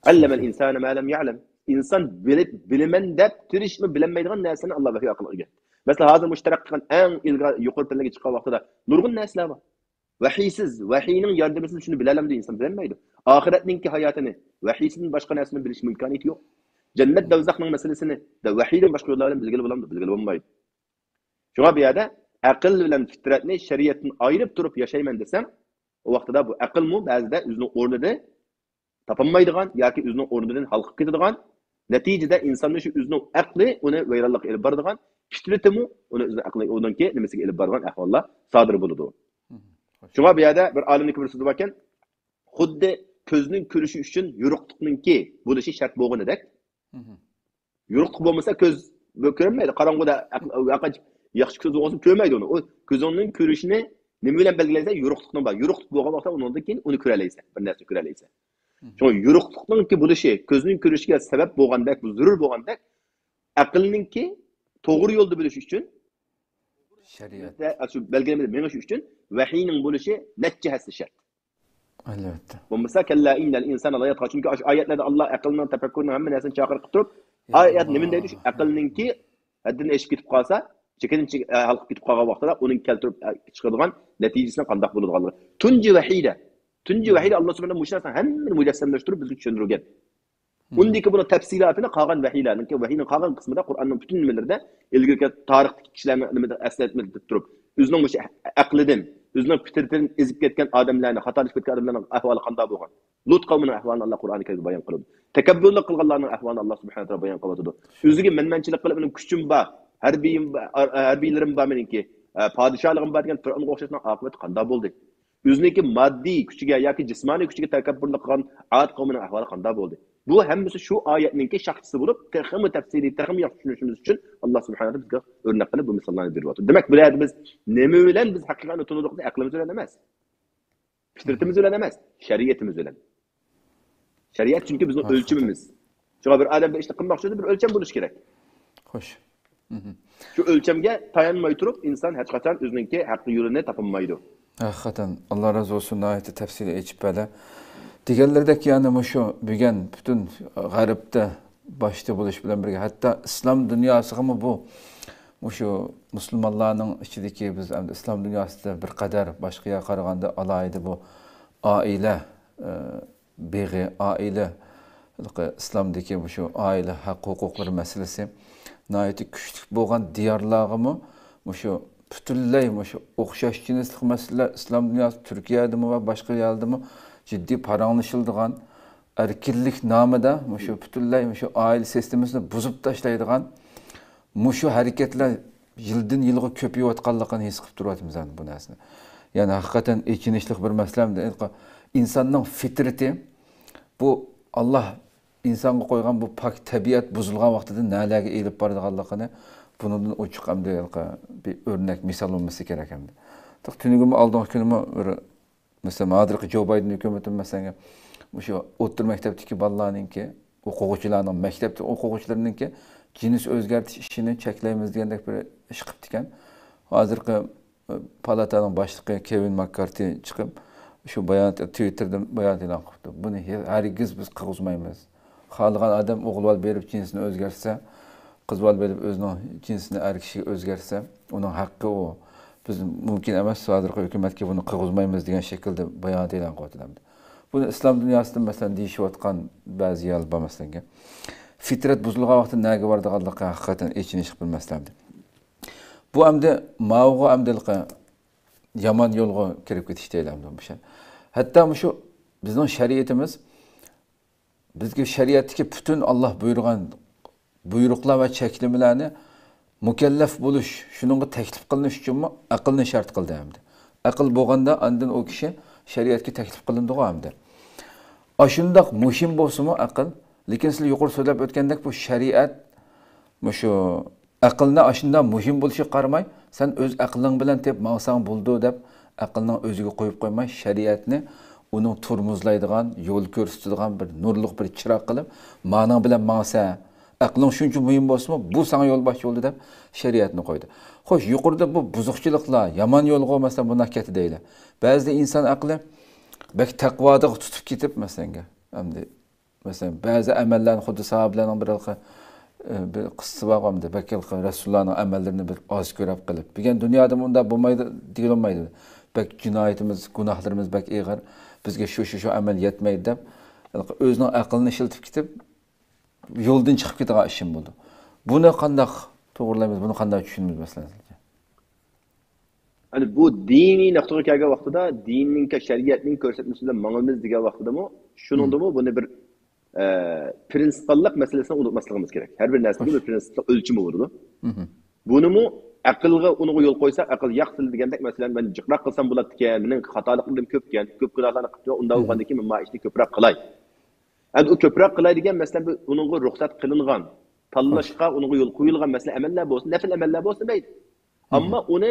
«ئەللەمەل ئىنسانە مە لەم يەلەم.» ئىنسان بىلىپ، بىلىمەن دەپ تىرىشىپمۇ بىلەلمەيدىغان نەرسىنى ئاللا ۋەھىي ئارقىلىق ئۆگەتتى. مەسىلەن، ھازىر مۇشۇ تەرەققىي قىلغان ئەڭ ئىلگىرى يۇقىرى پەللىگە چىققان ۋاقتىدا نۇرغۇن نەرسىلەر بار. ۋەھىيسىز، ۋەھىينىڭ ياردىمىسىز شۇنى بىلەلەمدۇ ئىنسان؟ بىلەلمەيدۇ. ئاخىرەتنىڭكى ھاياتىنى، ۋەھىيسىدىن باشقا نەرسىنى بىلىش ئىمكانىيىتى يوق. جەننەت، دوزاخنىڭ مەسىلىسىنى دە ۋەھىيدىن باشقا يوللار بىلەن بىلگىلى بولامدۇ؟ بىلگىلى بولمايدۇ. شۇڭا بۇ يەردە ئەقىل بىلەن پىترەتنى شەرىئەتتىن ئايرىپ تۇرۇپ ياشايمەن دېسەڭ، ئۇ ۋاقتىدا بۇ ئەقىلمۇ بەزىدە ئۆزىنىڭ ئورنىنى تاپالمايدىغان ياكى ئۆزىنىڭ ئورنىدىن ھالقىپ كېتىدىغان، نەتىجىدە ئىنساننى شۇ ئۆزىنىڭ ئەقلى ئۇنى ۋەيرانلىققا ئېلىپ بارىدىغان، پىترىتىمۇ ئۇنى ئۆزىنىڭ ئەقلى ئۇنىڭكى نېمىسىگە ئېلىپ بارىدىغان ئەھۋاللار سادىر بولىدۇ. شۇڭا بۇ يەردە بىر ئالىمنىڭكى بىر سۆزى باركەن، خۇددى كۆزنىڭ كۆرۈشى ئۈچۈن يورۇقلۇقنىڭكى بولۇشى شەرت بولغىنىدەك، يورۇقلۇق بولمىسا، كۆز كۆرەلمەيدۇ. قاراڭغۇدا ياخشى كۆز بولغان كۆرمەيدۇ ئۇنى. ئۇ كۆزۈڭنىڭ كۆرۈشىنى نېمە بىلەن بەلگىلەيسەن؟ يورۇقلۇقنىڭ بار. يورۇقلۇق بولغان ۋاقىتتا ئۇنىڭدىن كېيىن ئۇنى كۆرەلەيسەن. بىر نەرسىنى كۆرەلەيسەن. شۇڭا يورۇقلۇقنىڭكى بولۇشى، كۆزنىڭ كۆرۈشىگە سەۋەب بولغاندەك، بۇ زۆرۈر بولغاندەك، ئەقىلنىڭكى توغرا يولدا بولۇش ئۈچۈن، شەرىئەت، شۇ بەلگىلىمىدە مېڭىش ئۈچۈن ۋەھىينىڭ بولۇشى نەچچە ھەسسە شەرت. ئەلۋەتتە. بولمىسا، كەللا ئىننەل ئىنسانە لا يەتغا. چۈنكى ئاشۇ ئايەتلەردە ئاللا ئەقىلنىڭ تەپەككۇرىنىڭ ھەممە نەرسىنى چاقىرىپ تۇرۇپ، ئايەت نېمە دەيدۇ؟ شۇ ئەقىلنىڭكى ھەددىدىن ئېشىپ كېتىپ قالسا، چېكىدىن چېك-، ھالقىپ كېتىپ قالغان ۋاقتىدا ئۇنىڭ كەلتۈرۈپ چىقىدىغان نەتىجىسىنىڭ قانداق بولىدىغانلىقى. تۇنجى ۋەھىيدە، تۇنجى ۋەھىيدە ئاللا سۇبھانەھۇ مۇشۇ نەرسىنىڭ ھەممىنى مۇجەسسەملەشتۈرۈپ بىزگە چۈشەندۈرگەن. ئۇندىن كېيىن بۇنىڭ تەپسىلاتىنى قالغان ۋەھىيلەرنىڭ، ۋەھىينىڭ قالغان قىسمىدا قۇرئاننىڭ پۈتۈن نېمىلىرىدە ئىلگىرىكى تارىختىكى كىشىلەرنىڭ نېمىدە ئەسلەتمىدە تۇرۇپ، ئۆزىنىڭ مۇشۇ ئەقلىدىن، ئۆزىنىڭ پىترىتىدىن ئېزىپ كەتكەن ئادەملەرنى، خاتالىشىپ كەتكەن ئادەملەرنىڭ ئەھۋالى قانداق بولغان؟ لۇت قەۋمىنىڭ ئەھۋالىنى ئاللا قۇرئانى كەرىمدە بايان قىلىدۇ. تەكەببۇرلۇق قىلغانلارنىڭ ئەھۋالىنى ئاللا سۇبھانەھۇ ۋە تائالا بايان قىلىۋاتىدۇ. ئۆزىگە مەنمەنچىلىك قىلىپ، مېنىڭ كۈچۈم بار، ھەربىيىم بار، ھەربىيلىرىم بار مېنىڭكى، پادىشاھلىقىم بار دېگەن پىرئەۋنگە ئوخشاشنىڭ ئاقىۋىتى قانداق بولدى؟ ئۆزىنىڭكى ماددىي كۈچىگە ياكى جىسمانىي كۈچىگە تەكەببۇرلۇق قىلغان ئاد قەۋمىنىڭ ئەھۋالى قانداق بولدى؟ بۇ ھەممىسى شۇ ئايەتنىڭكى شاكىسى بولۇپ، تېخىمۇ تەپسىلىي، تېخىمۇ ياخشى چۈشىنىشىمىز ئۈچۈن ئاللا سۇبھانەھۇ ۋە تائالا بىزگە ئۆرنەك قىلىپ بۇ مىساللارنى بېرىۋاتىدۇ. دېمەك، بۇ يەردە بىز نېمە بىلەن بىز ھەقىقەتنى تونۇدۇق دېسە، ئەقلىمىز بىلەن ئەمەس، پىترىتىمىز بىلەن ئەمەس، شەرىئىتىمىز بىلەن. شەرىئەت چۈنكى بىزنىڭ ئۆلچىمىمىز. شۇڭا بىر ئادەم بىر ئىشنى قىلماقچى بولسا، بىر ئۆلچەم بولۇشى كېرەك. خوش. شۇ ئۆلچەمگە تايانماي تۇرۇپ، ئىنسان ھەرقاچان ئۆزىنىڭكى ھەق يولىنى تاپالمايدۇ. ھەقىقەتەن، ئاللا رازى بولسۇن، ناھايىتى تەپسىلىي ئېچىپ بەردى. دېگەنلىرىدەك، يەنى مۇشۇ بۈگۈن پۈتۈن غەربتە باشتا بولۇش بىلەن بىرگە، ھەتتا ئىسلام دۇنياسىغىمۇ بۇ، مۇشۇ مۇسۇلمانلارنىڭ ئىچىدىكى، بىز ئەمدى ئىسلام دۇنياسىدا بىر قەدەر باشقا يەرگە قارىغاندا ئالاھىدە بۇ ئائىلە، ئە، بېغى، ئائىلە، ھېلىقى ئىسلامدىكى مۇشۇ ئائىلە ھەق ھوقۇقلىرى مەسىلىسى ناھايىتى كۈچلۈك بولغان دىيارلارغىمۇ مۇشۇ پۈتۈنلەي مۇشۇ ئوخشاش جىنسلىق مەسىلىلەر ئىسلام دۇنياسى تۈركىيەدىمۇ ۋە باشقا يەردىمۇ جىددىي پاراڭلىشىلىدىغان، ئەركىنلىك نامىدا مۇشۇ پۈتۈنلەي مۇشۇ ئائىلە سىستېمىسىنى بۇزۇپ تاشلايدىغان مۇشۇ ھەرىكەتلەر يىلدىن يىلغا كۆپىيىۋاتقانلىقىنى ھېس قىلىپ تۇرۇۋاتىمىز ئەمدى بۇ نەرسىنى. يەنى ھەقىقەتەن ئېچىنىشلىق بىر مەسىلە. ئىنساننىڭ فىترىتى، بۇ ئاللا ئىنسانغا قويغان بۇ پاك تەبىئەت بۇزۇلغان ۋاقتىدا نەلەرگە ئېلىپ بارىدىغانلىقىنى بۇنىڭدىن ئوچۇق ئەمدى بىر ئۆرنەك مىسال بولمىسا كېرەك ئەمدى. تۈنۈگۈنمۇ، ئالدىنقى كۈنىمۇ بىر مەسىلەن، ھازىرقى جو بايدېن ھۆكۈمىتىمۇ، مەسىلەن، مۇشۇ ئوتتۇرا مەكتەپتىكى بالىلارنىڭكى، ئوقۇغۇچىلارنىڭ، مەكتەپتە ئوقۇغۇچىلىرىنىڭكى جىنس ئۆزگەرتىش ئىشىنى چەكلەيمىز دېگەندەك بىر ئىش قىپتىكەن. ھازىرقى، ئە، پالاتانىڭ باشلىقى كېۋىن ماككارتى چىقىپ، شۇ بايانات، تىۋىتتېردا بايانات ئېلان قىپتۇ. بۇنى ھە-، ھەرگىز بىز قىلغۇزمايمىز. خالىغان ئادەم ئوغۇل بالا بېرىپ جىنسىنى ئۆزگەرتسە، قىز بالا بېرىپ ئۆزىنىڭ جىنسىنى ئەر كىشىگە ئۆزگەرتسە، ئۇنىڭ ھەققى ئۇ. بىز مۇمكىن ئەمەس، ھازىرقى ھۆكۈمەتكە بۇنى قىلغۇزمايمىز دېگەن شەكىلدە بايانات ئېلان قىلىۋاتىدۇ ئەمدى. بۇنى ئىسلام دۇنياسىدا، مەسىلەن، دېيىشىۋاتقان بەزى يەرلەر بار، مەسىلەن، فىترەت بۇزۇلغان ۋاقىتتا نەگە بارىدىغانلىقى ھەقىقەتەن ئېچىنىشلىق بىر مەسىلە ئەمدى. بۇ ئەمدى ماۋۇغا ئەمدىلىقى يامان يولغا كىرىپ كېتىش دەيلى ئەمدى بۇ ئىش. ھەتتا مۇشۇ بىزنىڭ شەرىئىتىمىز بىزگە شەرىئەتتىكى پۈتۈن ئاللا بۇيرۇغان بۇيرۇقلار ۋە چەكلىمىلەرنى مۇكەللەف بولۇش، شۇنىڭغا تەكلىپ قىلىنىش ئۈچۈنمۇ ئەقىلنى شەرت قىلدى ئەمدى. ئەقىل بولغاندا ئاندىن ئۇ كىشى شەرىئەتكە تەكلىپ قىلىنىدىغۇ ئەمدى. ئاشۇنداق مۇھىم بولسىمۇ ئەقىل، لېكىن سىلەر يۇقىرى سۆزلەپ ئۆتكەندەك بۇ شەرىئەت مۇشۇ ئەقىلنى ئاشۇنداق مۇھىم بولۇشىغا قارىماي، سەن ئۆز ئەقلىڭ بىلەن تېپىپ ماڭساڭ بولىدۇ دەپ، ئەقىلنىڭ ئۆزىگە قويۇپ قويماي، شەرىئەتنى ئۇنىڭ تورمۇزلايدىغان، يول كۆرسىتىدىغان بىر نۇرلۇق بىر چىراغ قىلىپ، مانىڭ بىلەن ماڭسە، ئەقلىڭ شۇنچە مۇھىم بولسىمۇ، بۇ ساڭا يولباشچى بولدى دەپ شەرىئەتنى قويدى. خوش، يۇقىرىدا بۇ بۇزۇقچىلىقلار، يامان يولغا مەسىلەن بۇنداق كەتتى دەيلى. بەزىدە ئىنسان ئەقلى بەك تەقۋادىغا تۇتۇپ كېتىپ، مەسىلەنگە، ئەمدى مەسىلەن، بەزى ئەمەللەرنى خۇددى ساھابىلەرنىڭ بىر ھېلىقى، ئە، بىر قىسسىسى بار ئەمدى، بەك ھېلىقى رەسۇلۇللانىڭ ئەمەللىرىنى بىر ئاز كۆرەپ قېلىپ. دېگەن دۇنيادا ئۇنداق بولمايدۇ، دېگىلى بولمايدۇ. بەك جىنايىتىمىز، گۇناھلىرىمىز بەك ئېغىر. بىزگە شۇ، شۇ، شۇ ئەمەل يەتمەيدۇ دەپ، ھېلىقى ئۆزىنىڭ ئەقلىنى ئىشلىتىپ كېتىپ، يولدىن چىقىپ كېتىدىغان ئىشىم بولىدۇ. بۇنى قانداق توغرىلايمىز، بۇنى قانداق چۈشىنىمىز، مەسىلەن، سىزچە؟ يەنى بۇ دىنىي نۇقتىغا كەلگەن ۋاقتىدا، دىننىڭكى، شەرىئەتنىڭ كۆرسەتمىسى بىلەن ماڭىمىز دېگەن ۋاقتىدىمۇ، شۇنىڭدىمۇ بۇنى بىر، ئە، پرىنسىپاللىق مەسىلىسىنى ئۇنتۇماسلىقىمىز كېرەك. ھەر بىر نەرسىنىڭ بىر پرىنسىپلىق ئۆلچىمى بولىدۇ. بۇنىمۇ ئەقىلگە، ئۇنىڭغا يول قويساق، ئەقىل ياق سىلى دېگەندەك، مەسىلەن، مەن جىقراق قىلسام بولاتتىكەن، مېنىڭ خاتالىقلىرىم كۆپكەن، كۆپ گۇناھلارنى قىپتىمەن، ئۇنداق بولغاندىن كېيىن مەن مانا ئىشنى كۆپرەك قىلاي. ئەمدى ئۇ كۆپرەك قىلاي دېگەن مەسىلەن، بىر ئۇنىڭغا رۇخسەت قىلىنغان، تاللاشقا ئۇنىڭغا يول قويۇلغان مەسىلەن ئەمەللەر بولسا، نەپىل ئەمەللەر بولسا مەيلى. ئەمما ئۇنى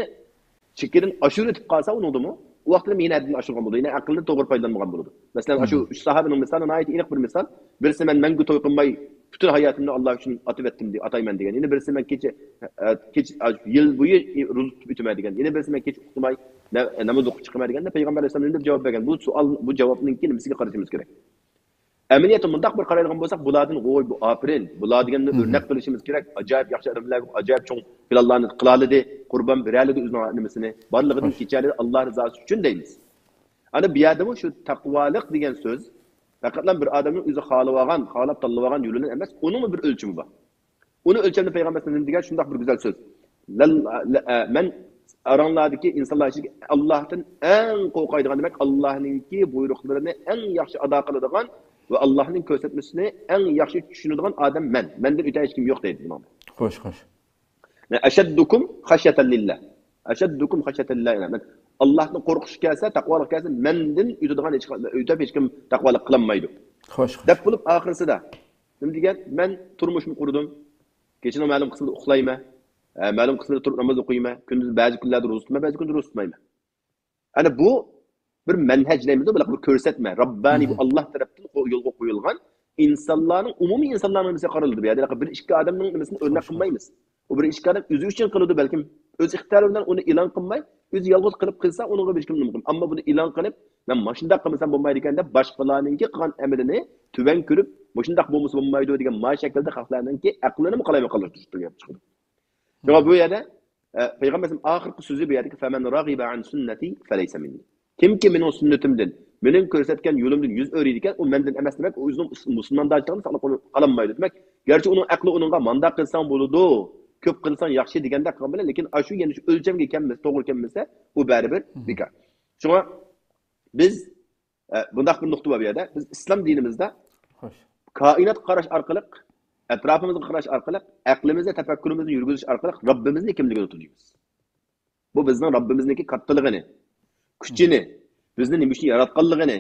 چېكىدىن ئاشۇرۇۋېتىپ قالسا، ئۇنىڭدىمۇ ئۇ ۋاقىتتا مېنى ھەددىدىن ئاشۇرغان بولىدۇ، يەنى ئەقىلنى توغرا پايدىلانمىغان بولىدۇ. مەسىلەن، ئاشۇ ئۈچ ساھابىنىڭ مىسالى ناھايىتى ئېنىق بىر مىسال. بىرسى، مەن مەڭگۈ توي قىلماي، پۈتۈن ھاياتىمنى ئاللا ئۈچۈن ئاتىۋەتتىم، دەي-، ئاتايمەن دېگەن. يەنە بىرسى، مەن كېچە، ئە، كېچە، ئە، يىل بويى روزا تۇتۇپ ئۆتىمەن دېگەن. يەنە بىرسى، مەن كېچە ئۇخلىماي، نە-، ناماز ئوقۇپ چىقىمەن دېگەندە، پەيغەمبەر ئەلەيھىسسالام نېمە دەپ جاۋاب بەرگەن؟ بۇ سوئال، بۇ جاۋابنىڭكى نېمىسىگە قارىشىمىز كېرەك؟ ئەمەلىيەتتە مۇنداق بىر قارايدىغان بولساق، بۇلاردىن، ۋوي، بۇ ئاپىرىن، بۇلار دېگەننى ئۆرنەك قىلىشىمىز كېرەك، ئاجايىپ ياخشى ئادەملەر، ئاجايىپ چوڭ پىلانلارنى قىلالىدى، قۇربان بېرەلىدى ئۆزىنىڭ نېمىسىنى، بارلىقىدىن كېچەلىدى، ئاللا رىزاسى ئۈچۈن دەيمىز. ئەنە بۇ يەردىمۇ شۇ تەقۋالىق دېگەن سۆز پەقەتلا بىر ئادەمنىڭ ئۆزى خالىۋالغان، خالاپ تاللىۋالغان يولىدىن ئەمەس، ئۇنىڭمۇ بىر ئۆلچىمى بار. ئۇنى ئۆلچەمدە پەيغەمبەر سەللەللاھۇ ئەلەيھى ۋەسەللەم دېگەن شۇنداق بىر گۈزەل سۆز. لەل-، لە-، ئە، مەن ئاراڭلاردىكى ئىنسانلار ئىچىدىكى ئاللاھتىن ئەڭ قورقايدىغان، دېمەك، ئاللاھنىڭكى بۇيرۇقلىرىنى ئەڭ ياخشى ئادا قىلىدىغان ۋە ئاللاھنىڭ كۆرسەتمىسىنى ئەڭ ياخشى چۈشىنىدىغان ئادەم مەن. مەندىن ئۆتە ھېچكىم يوق دەيدۇ بۇنىڭدا. خوش، خوش. ئەشەددۇكۇم خەشيەتەن لىللا. ئەشەددۇكۇم خەشيەتەن لىللا. مەن ئاللاھتىن قورقۇش كەلسە، تەقۋالىق كەلسە، مەندىن ئۆتىدىغان ھېچ، ئۆتۈپ ھېچكىم تەقۋالىق قىلالمايدۇ. خوش، خوش. دەپ بولۇپ ئاخىرسىدا نېمە دېگەن؟ مەن تۇرمۇشمۇ قۇردۇم. كېچىنىڭ مەلۇم قىسمىدا ئۇخلايمەن. ئە، مەلۇم قىسمىدا تۇرۇپ ناماز ئوقۇيمەن. كۈندۈز بەزى كۈنلەردە روزا تۇتىمەن، بەزى كۈندە روزا تۇتمايمەن. ئەنە بۇ بىر مەنھەج دەيمىزدۇ، بىر كۆرسەتمە. راببانىي، بۇ ئاللا تەرەپتىن قو-، يولغا قويۇلغان ئىنسانلارنىڭ، ئومۇمىي ئىنسانلارنىڭ نېمىسىگە قارىلىدۇ. بۇ يەردە بىر ئىككى ئادەمنىڭ نېمىسىنى ئۆرنەك قىلمايمىز. ئۇ بىر ئىككى ئادەم ئۆزى ئۈچۈن قىلىدۇ بەلكىم. ئۆز ئىختىيارى بىلەن ئۇنى ئېلان قىلماي، ئۆزى يالغۇز قىلىپ قىلسا، ئۇنىڭغا ھېچكىم نېمە قىلمايدۇ. ئەمما بۇنى ئېلان قىلىپ، مەن ماشۇنداق قىلمىسام بولمايدىكەن دەپ، باشقىلارنىڭكى قىلغان ئەمىلىنى تۆۋەن كۆرۈپ، مۇشۇنداق بولمىسا بولمايدۇ دېگەن ما شەكىلدە خەقلەرنىڭكى ئەقلىنىمۇ قالايمىقانلاشتۇرۇش تۈرىگە چىقىدۇ. شۇڭا بۇ يەردە، ئە، پەيغەمبەرىمىز ئاخىرقى سۆزى بۇ يەردىكى، فَمَنْ رَغِبَ عَنْ سُنَّتِي فَلَيْسَ مِنِّي. كىمكى مېنىڭ سۈننىتىمدىن، مېنىڭ كۆرسەتكەن يولۇمدىن يۈز ئۆرۈيدىكەن، ئۇ مەندىن ئەمەس، دېمەك، ئۇ ئۆزىنىڭ مۇس-، مۇسۇلماندارچىلىقىنى ساقلاپ قال-، قالالمايدۇ. دېمەك، گەرچە ئۇنىڭ ئەقلى ئۇنىڭغا مانداق قىلساڭ بولىدۇ، كۆپ قىلساڭ ياخشى دېگەندەك قىلغان بىلەن، لېكىن ئاشۇ يەنە شۇ ئۆلچەمگە كەلمىسە، توغرا كەلمىسە، ئۇ بەرىبىر بىكار. شۇڭا بىز، ئە، بۇنداق بىر نۇقتا بار بۇ يەردە. بىز ئىسلام دىنىمىزدا كائىناتقا قاراش ئارقىلىق، ئەتراپىمىزغا قاراش ئارقىلىق، ئەقلىمىزنى، تەپەككۇرىمىزنى يۈرگۈزۈش ئارقىلىق رەببىمىزنى كىملىكىنى تونۇيمىز. بۇ بىزنىڭ رەببىمىزنىڭكى كاتتىلىقىنى، كۈچىنى، بىزنى نېمە ئۈچۈن ياراتقانلىقىنى،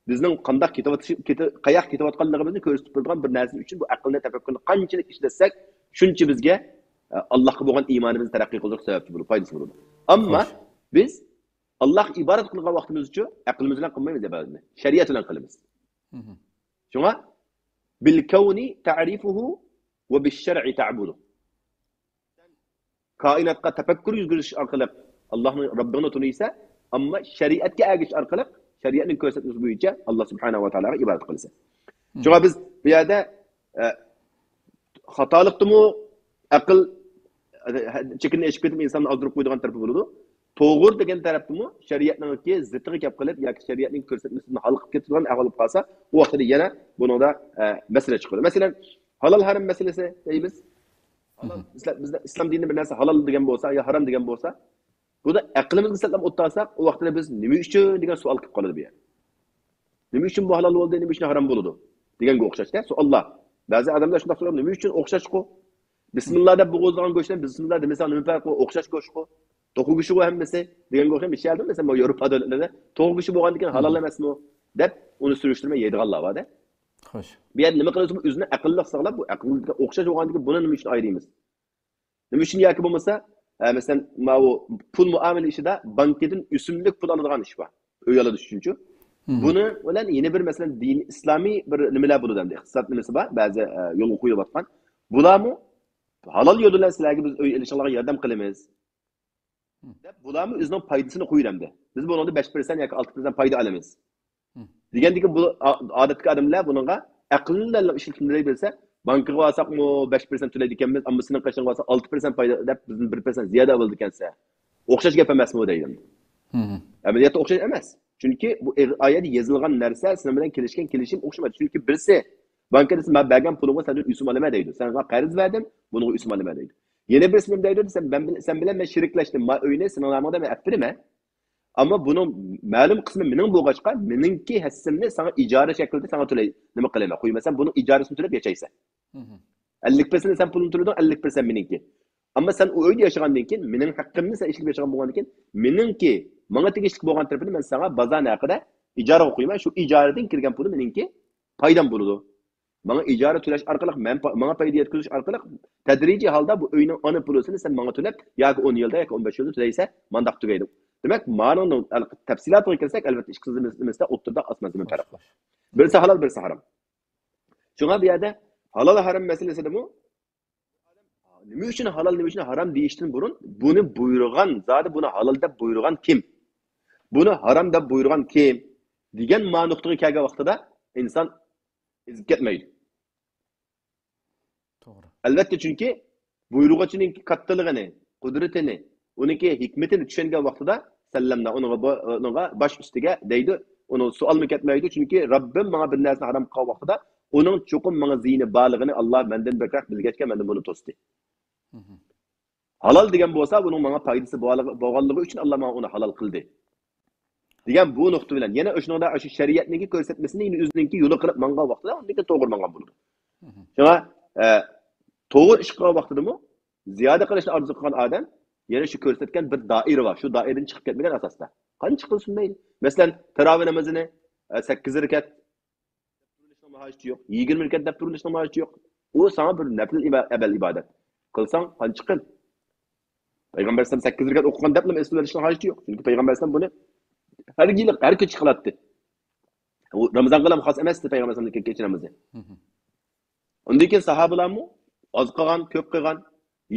بىزنىڭ قانداق كېتىۋاتىش، كېتە-، قاياققا كېتىۋاتقانلىقىمىزنى كۆرسىتىپ بېرىدىغان بىر نەرسە ئۈچۈن بۇ ئەقىلنى، تەپەككۇرنى قانچىلىك ئىشلەتسەك، شۇنچە بىزگە، ئە، ئاللاھقا بولغان ئىمانىمىزنى تەرەققىي قىلدۇرۇش سەۋەبچى بولىدۇ، پايدىسى بولىدۇ. ئەمما بىز ئاللاھقا ئىبادەت قىلغان ۋاقتىمىزچۇ ئەقلىمىز بىلەن قىلمايمىز ئىبادەتنى. شەرىئەت بىلەن قىلىمىز. شۇڭا، بىل كەۋنى تەرىفۇھۇ ۋە بىش شەرئى تەبۇدۇ. كائىناتقا تەپەككۇر يۈرگۈزۈش ئارقىلىق ئاللاھنى، رەببىڭنى تونۇيسەن، ئەمما شەرىئەتكە ئەگىشىش ئارقىلىق شەرىئەتنىڭ كۆرسەتمىسى بويىچە ئاللا سۇبھانەھۇ ۋە تائالاغا ئىبادەت قىلىسەن. شۇڭا بىز بۇ يەردە، ئە، خاتالىقتىمۇ ئەقىل، ئە، چېكىنى ئېشىپ كېتىپ ئىنساننى ئازدۇرۇپ قويىدىغان تەرىپى بولىدۇ. توغرا دېگەن تەرەپتىمۇ شەرىئەتنىڭكى زىتىغا كەپ قېلىپ ياكى شەرىئەتنىڭ كۆرسەتمىسىدىن ھالقىپ كېتىدىغان ئەھۋال بولۇپ قالسا، ئۇ ۋاقىتتا يەنە بۇنىڭدا، ئە، مەسىلە چىقىدۇ. مەسىلەن، ھالال ھارام مەسىلىسى دەيمىز. ھالال، بىزلەر، بىزدە ئىسلام دىنىدا بىر نەرسە ھالال دېگەن بولسا يا ھارام دېگەن بولسا، بۇنى ئەقلىمىزگە سەپلەپ ئولتۇرساق، ئۇ ۋاقىتتا بىز نېمە ئۈچۈن دېگەن سوئال كېلىپ قالىدۇ بۇ يەردە. نېمە ئۈچۈن بۇ ھالال بولدى، نېمە ئۈچۈن ھارام بولىدۇ دېگەنگە ئوخشاشتا سوئاللار. بەزى ئادەملەر شۇنداق سورايدۇ، نېمە ئۈچۈن ئوخشاشقۇ؟ بىسمىللا دەپ بوغۇزلىغان گۆش بىلەن بىسمىللا دېمىسەڭ نېمە پەرقى بار؟ ئوخشاش گۆشقۇ. توخۇ گۆشىغۇ ھەممىسى دېگەنگە ئوخشاش. مىشەلدىن مەسىلەن، بۇ ياۋروپا دۆلەتلىرىدە توخۇ گۆشى بولغاندىن كېيىن ھالال ئەمەسمۇ دەپ ئۇنى سۈرۈشتۈرمەي يەيدىغانلار بار-دە. خوش. بۇ يەردە نېمە قىلىۋاتىدۇ؟ ئۆزىنى ئەقىللىق ساقلاپ، بۇ ئەقىلگە ئوخشاش بولغاندىن كېيىن بۇنى نېمە ئۈچۈن ئايرىيمىز؟ نېمە ئۈچۈن ياكى بولمىسا، ئە، مەسىلەن، ماۋۇ پۇل مۇئامىلە ئىشىدا بانكىدىن ئۆسۈملۈك پۇل ئالىدىغان ئىش بار. ئۆي ئالىدۇ ئۈچۈنچۇ. بۇنى بىلەن يەنە بىر مەسىلەن دىنىي ئىسلامىي بىر نېمىلەر بولىدۇ ئەمدى. ئىقتىساد نېمىسى بار، بەزى، ئە، يولغا قويۇلۇۋاتقان. بۇلارمۇ ھالال يول بىلەن سىلەرگە بىز ئۆي ئېلىشىڭلارغا ياردەم قىلىمىز. دەپ بۇلارمۇ ئۆزىنىڭ پايدىسىنى قويۇۋەردى. بىز بۇنىڭدا بەش پىرسەنت ياكى ئالتە پىرسەنت پايدا ئالىمىز. دېگەندىكىن بۇ ئا-، ئادەتتىكى ئادەملەر بۇنىڭغا ئەقلىنى ئىشلىتىپ بىلسە، بانكىغا بارساقمۇ بەش پىرسەنت تۆلەيدىكەنمىز، ئەمما سېنىڭ قېشىڭغا بارسا ئالتە پىرسەنت پايدا دەپ بىزدىن بىر پىرسەنت زىيادە ئالىدىكەنسە. ئوخشاش گەپ ئەمەسمۇ دەيدۇ. ئەمەلىيەتتە ئوخشاش ئەمەس. چۈنكى بۇ ئېغ-، ئايەتتە يېزىلغان نەرسە سېنىڭ بىلەن كېلىشكەن كېلىشىم ئوخشىمايدۇ. چۈنكى بىرسى بانكا دېسە، مەن بەرگەن پۇلۇڭغا سەندىن ئۆسۈم ئالىمەن دەيدۇ. سەن ماڭا قەرز بەردىن، بۇنىڭغا ئۆسۈم ئالىمەن دەيدۇ. يەنە بىرسى نېمە دەيدۇ دېسەم، مەن بىل-، سەن بىلەن مەن شېرىكلەشتىم. ما ئۆينى سېنىڭ نامىڭدا مەن ئەپ بېرىمەن. ئەمما بۇنىڭ مەلۇم قىسمى مېنىڭ بولغاچقا، مېنىڭكى ھەسسەمنى ساڭا ئىجارە شەكلىدە ساڭا تۆلەي، نېمە قىلايمەن، قويىمەن، سەن بۇنىڭ ئىجارىسىنى تۆلەپ ياشايسەن. ئەللىك پىرسەنت سەن پۇلنى تۆلىدىڭ، ئەللىك پىرسەنت مېنىڭكى. ئەمما سەن ئۇ ئۆيدە ياشىغاندىن كېيىن، مېنىڭ ھەققىمنى سەن ئىشلىتىپ ياشىغان بولغاندىن كېيىن، مېنىڭكى، ماڭا تېگىشلىك بولغان تەرىپىنى مەن ساڭا بازار ھەققىدە ئىجارىگە قويىمەن، شۇ ئىجارىدىن كىرگەن پۇلى مېنىڭكى پايدام بولىدۇ. ماڭا ئىجارە تۆلەش ئارقىلىق، مەن پا-، ماڭا پايدا يەتكۈزۈش ئارقىلىق تەدرىجىي ھالدا بۇ ئۆينىڭ ئانا پۇلىسىنى سەن ماڭا تۆلەپ، ياكى ئون يىلدا ياكى ئون بەش يىلدا تۆلەيسەن، مانداق تۈگەيدۇ. دېمەك، مانىڭ تەپسىلاتىغا كىرسەك، ئەلۋەتتە، ئىككىسىمىزدا ئوتتۇرىدا ئاسمان زېمىن پەرق بار. بىرسى ھالال، بىرسى ھارام. شۇڭا بۇ يەردە ھالال ھارام مەسىلىسىدىمۇ نېمە ئۈچۈن ھالال، نېمە ئۈچۈن ھارام دېيىشتىن بۇرۇن، بۇنى بۇيرۇغان، زادى بۇنى ھالال دەپ بۇيرۇغان كىم؟ بۇنى ھارام دەپ بۇيرۇغان كىم؟ دېگەن ما نۇقتىغا كەلگەن ۋاقتىدا ئىنسان ئېزىپ كەتمەيدۇ. توغرا. ئەلۋەتتە، چۈنكى بۇيرۇغۇچىنىڭ كاتتىلىقىنى، قۇدرىتىنى، ئۇنىڭكى ھېكمىتىنى چۈشەنگەن ۋاقتىدا سەللەمنا ئۇنىڭغا بۇ-، ئۇنىڭغا باش ئۈستىگە دەيدۇ. ئۇنىڭ سوئالمۇ كەتمەيدۇ، چۈنكى رەببىم ماڭا بىر نەرسىنى ھارام قىلغان ۋاقتىدا ئۇنىڭ چوقۇم ماڭا زىيىنى بارلىقىنى ئاللا مەندىن بەكرەك بىلگەچكە مەندىن بۇنى توستى. ھالال دېگەن بولسا، بۇنىڭ ماڭا پايدىسى بولغانلىقى ئۈچۈن ئاللا ماڭا ئۇنى ھالال قىلدى. دېگەن بۇ نۇقتا بىلەن يەنە شۇنىڭدا شۇ شەرىئەتنىڭكى كۆرسەتمىسىنى يەنە ئۆزىنىڭكى يولى قىلىپ ماڭغان ۋاقتىدا ئۇنىڭكى توغرا ماڭغان بولىدۇ. شۇڭا، ئە، توغرا ئىش قىلغان ۋاقتىدىمۇ زىيادە قىلىشنى ئارزۇ قىلغان ئادەم يەنە شۇ كۆرسەتكەن بىر دائىرە بار. شۇ دائىرىدىن چىقىپ كەتمىگەن ئاساستا. قانچە قىلسۇن مەيلى. مەسىلەن، تاراۋىھ نامىزىنى، ئە، سەككىز رەكەت تۇرۇشنىڭ ھاجىتى يوق. يىگىرمە رەكەت دەپ تۇرۇشنىڭ ھاجىتى يوق. ئۇ ساڭا بىر نەپلىل ئىبا-، ئەمەل ئىبادەت. قىلساڭ قانچە قىل. پەيغەمبەر ئەلەيھىسسالام سەككىز رەكەت ئوقۇغان دەپلا ئېسىلىۋېلىشنىڭ ھاجىتى يوق. چۈنكى پەيغەمبەر ئەلەيھىسسالام بۇنى ھەر يىلى، ھەر كېچە قىلاتتى. ئۇ رامىزانغىلا خاس ئەمەستى پەيغەمبەر ئەلەيھىسسالامنىڭ كېچە نامىزى. ئۇندىن كېيىن ساھابىلارمۇ ئاز قىلغان، كۆپ قىلغان،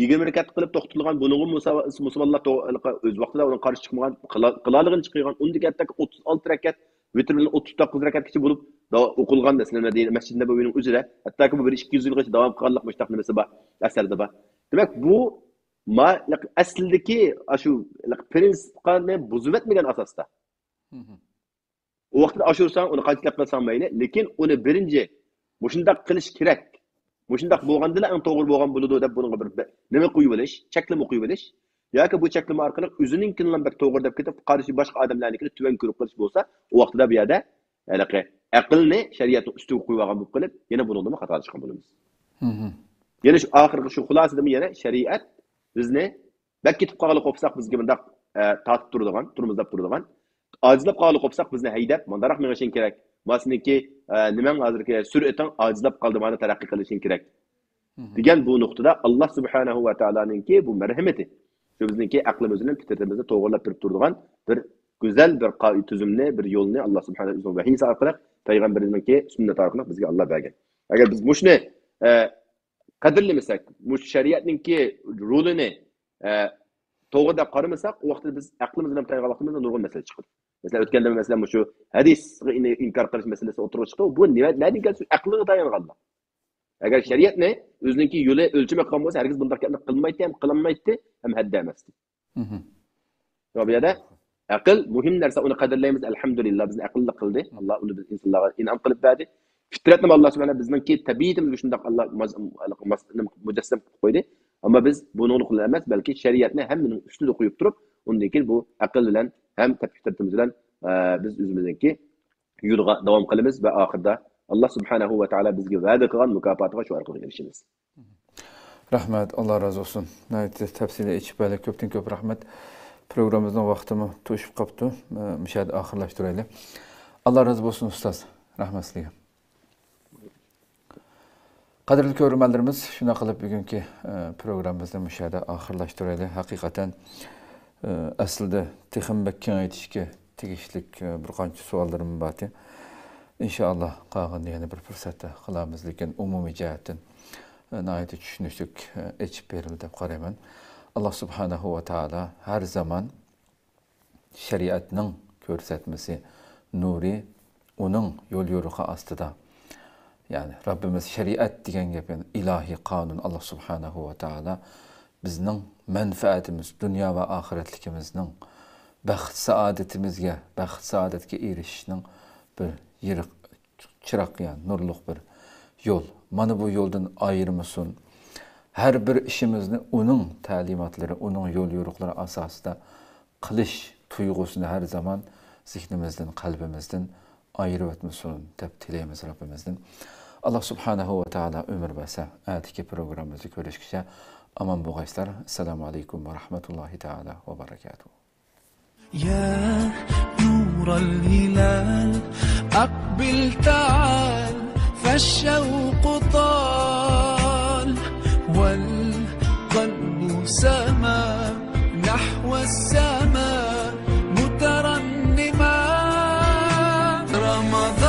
يىگىرمە رەكەت قىلىپ توختىتىلغان، بۇنىڭغا مۇسا-، مۇسۇلمانلار تو-، ئۆز ۋاقتىدا ئۇنىڭ قارشى چىقمىغان، قىلا-، قىلالىغىنىچە قىلغان، ئۇندىن كېيىن ھەتتاكى ئوتتۇز ئالتە رەكەت، ۋىتىر بىلەن ئوتتۇز توققۇز رەكەتكىچە بولۇپ، دا-، ئوقۇلغان، مەسىلەن، مەدىنە مەسجىدى نەبەۋىنىڭ ئۆزىدە، ھەتتاكى بۇ بىر ئىككى يۈز يىلغىچە داۋام قىلغانلىق مۇشۇنداق نېمىسى بار، ئەسەردە بار. دېمەك، بۇ ما-، ئەسلىدىكى ئاشۇ پرىنسىپنى بۇزۇۋەتمىگەن ئاساستا. ئۇ ۋاقىتتا ئاشۇرساڭ، ئۇنى قانچىلىك قىلساڭ مەيلى، لېكىن ئۇنى بىرىنچى مۇشۇنداق قىلىش كېرەك، مۇشۇنداق بولغاندىلا ئەڭ توغرا بولغان بولىدۇ دەپ بۇنىڭغا بىر، بىر نېمە قويۇۋېلىش، چەكلىمە قويۇۋېلىش ياكى بۇ چەكلىمە ئارقىلىق ئۆزىنىڭكىنىلا بەك توغرا دەپ كېتىپ، قارشى باشقا ئادەملەرنىڭكىنى تۆۋەن كۆرۈپ قېلىش بولسا، ئۇ ۋاقتىدا بۇ يەردە ھېلىقى ئەقىلنى شەرىئەتنىڭ ئۈستىگە قويۇپ ئالغان بولۇپ قېلىپ، يەنە بۇنىڭدىنمۇ خاتا چىققان بولىمىز. مھم. يەنە شۇ ئاخىرقى شۇ خۇلاسىدىمۇ يەنە شەرىئەت بىزنى بەك كېتىپ قالغىلى قوپساق، بىزگە مۇنداق، ئە، تارتىپ تۇرىدىغان، تورمۇزلاپ تۇرىدىغان. ئاجىزلاپ قالغىلى قوپساق، بىزنى ھەيدەپ، مۇنداقراق مېڭىشىڭ كېرەك. ما سېنىڭكى، ئە، نېمەڭ ھازىرقى سۈرئىتىڭ ئاجىزلاپ قالدى، مانا تەرەققىي قىلىشىڭ كېرەك. مھم. دېگەن بۇ نۇقتىدا ئاللا سۇبھانەھۇ ۋە تائالانىڭكى بۇ مەرھىمىتى، شۇ بىزنىڭكى ئەقلىمىز بىلەن پىترىتىمىزنى توغرىلاپ بېرىپ تۇرىدىغان بىر گۈزەل بىر قائىدە تۈزۈمنى، بىر يولنى ئاللا سۇبھانەھۇ ئۆزىنىڭ ۋەھىيسى ئارقىلىق، پەيغەمبىرىنىڭكى سۈننىتى ئارقىلىق بىزگە ئاللا بەرگەن. ئەگەر بىز مۇشۇنى، ئە، قەدىرلىمىسەك، مۇشۇ شەرىئەتنىڭكى رولىنى، ئە، توغرا دەپ قارىمىساق، ئۇ ۋاقىتتا بىز ئەقلىمىز بىلەن قارايدىغان ۋاقتىمىزدا نۇرغۇن مەسىلە چىقىدۇ. مەسىلەن، ئۆتكەندە، مەسىلەن، مۇشۇ ھەدىسقا ئىن-، ئىنكار قىلىش مەسىلىسى ئوتتۇرىغا چىقتى. بۇ نېمە، نەدىن كەلسە، ئەقلىگە تايانغانلىق. ئەگەر شەرىئەتنى ئۆزىنىڭكى يولى، ئۆلچىمى قىلغان بولسا، ھەرگىز بۇنداق گەپنى قىلمايتتى ھەم قىلالمايتتى ھەم ھەددى ئەمەستى. مھم. شۇڭا بۇ يەردە ئەقىل مۇھىم نەرسە، ئۇنى قەدىرلەيمىز، ئەلھەمدۇلىللا، بىزنى ئەقىللىق قىلدى. ئاللا ئۇنى بىز ئىنسانلارغا ئىنئام قىلىپ بەردى. پىترەتنى ئاللا سۇبھانە بىزنىڭكى تەبىئىتىمىزگە شۇنداق ئاللا ماس-، ماس-، مۇجەسسەم قىلىپ قويدى. ئەمما بىز بۇنىڭغا قۇل ئەمەس، بەلكى شەرىئەتنى ھەممىنىڭ ئۈستىدە قويۇپ تۇرۇپ، ئۇندىن كېيىن بۇ ئەقىل بىلەن ھەم تەبىئىي پىترىتىمىز بىلەن، ئە، بىز ئۆزىمىزنىڭكى يولىغا داۋام قىلىمىز ۋە ئاخىرىدا ئاللا سۇبھانەھۇ ۋە تائالا بىزگە ۋەدە قىلغان مۇكاپاتىغا شۇ ئارقىلىق ئېرىشىمىز. رەھمەت، ئاللا رازى بولسۇن. ناھايىتى تەپسىلىي ئېچىپ بەردى. كۆپتىن كۆپ رەھمەت. پروگراممىمىزنىڭ ۋاقتىمۇ توشۇپ قاپتۇ. مۇشۇ يەردە ئاخىرلاشتۇرايلى. ئاللا رازى بولسۇن، ئۇستاز. رەھمەت سىزگە. قەدىرلىك كۆرۈرمەنلىرىمىز، شۇنداق قىلىپ بۈگۈنكى، ئە، پروگراممىمىزنى مۇشۇ يەردە ئاخىرلاشتۇرايلى. ھەقىقەتەن، ئە، ئەسلىدە تېخىمۇ بەك كېڭەيتىشكە تېگىشلىك، ئە، بىر قانچە سوئاللىرىم بار ئىدى. ئىنشائاللا، قالغىنىنى يەنە بىر پۇرسەتتە قىلارمىز، لېكىن ئومۇمىي جەھەتتىن، ئە، ناھايىتى چۈشىنىشلىك، ئە، ئېچىپ بېرىلدى دەپ قارايمەن. ئاللا سۇبھانەھۇ ۋە تائالا ھەر زامان شەرىئەتنىڭ كۆرسەتمىسى، نۇرى ئۇنىڭ يول يورۇقى ئاستىدا. يەنى رەببىمىز شەرىئەت دېگەن گەپ، يەنى ئىلاھىي قانۇن، ئاللا سۇبھانەھۇ ۋە تائالا بىزنىڭ مەنپەئەتىمىز، دۇنيا ۋە ئاخىرەتلىكىمىزنىڭ بەخت سائادىتىمىزگە، بەخت سائادەتكە ئېرىشىشنىڭ بىر يېرىق چىراغ، يا نۇرلۇق بىر يول. مانا بۇ يولدىن ئايرىمىسۇن. ھەر بىر ئىشىمىزنى ئۇنىڭ تەلىماتلىرى، ئۇنىڭ يول يورۇقلىرى ئاساسىدا قىلىش تۇيغۇسىنى ھەر زامان زېھنىمىزدىن، قەلبىمىزدىن ئايرىۋەتمىسۇن دەپ تىلەيمىز رەببىمىزدىن. ئاللا سۇبھانەھۇ ۋە تائالا ئۆمۈر بەرسە، ئەتىكى پروگراممىمىزدا كۆرۈشكىچە ئامان بولغايسىلەر. ئەسسالامۇ ئەلەيكۇم ۋە رەھمەتۇللاھى تائالا ۋە بەرەكاتۇھۇ. يا نور الهلال، أقبل تعال، فالشوق طال، والقلب سما نحو السماء مترنما. رمضان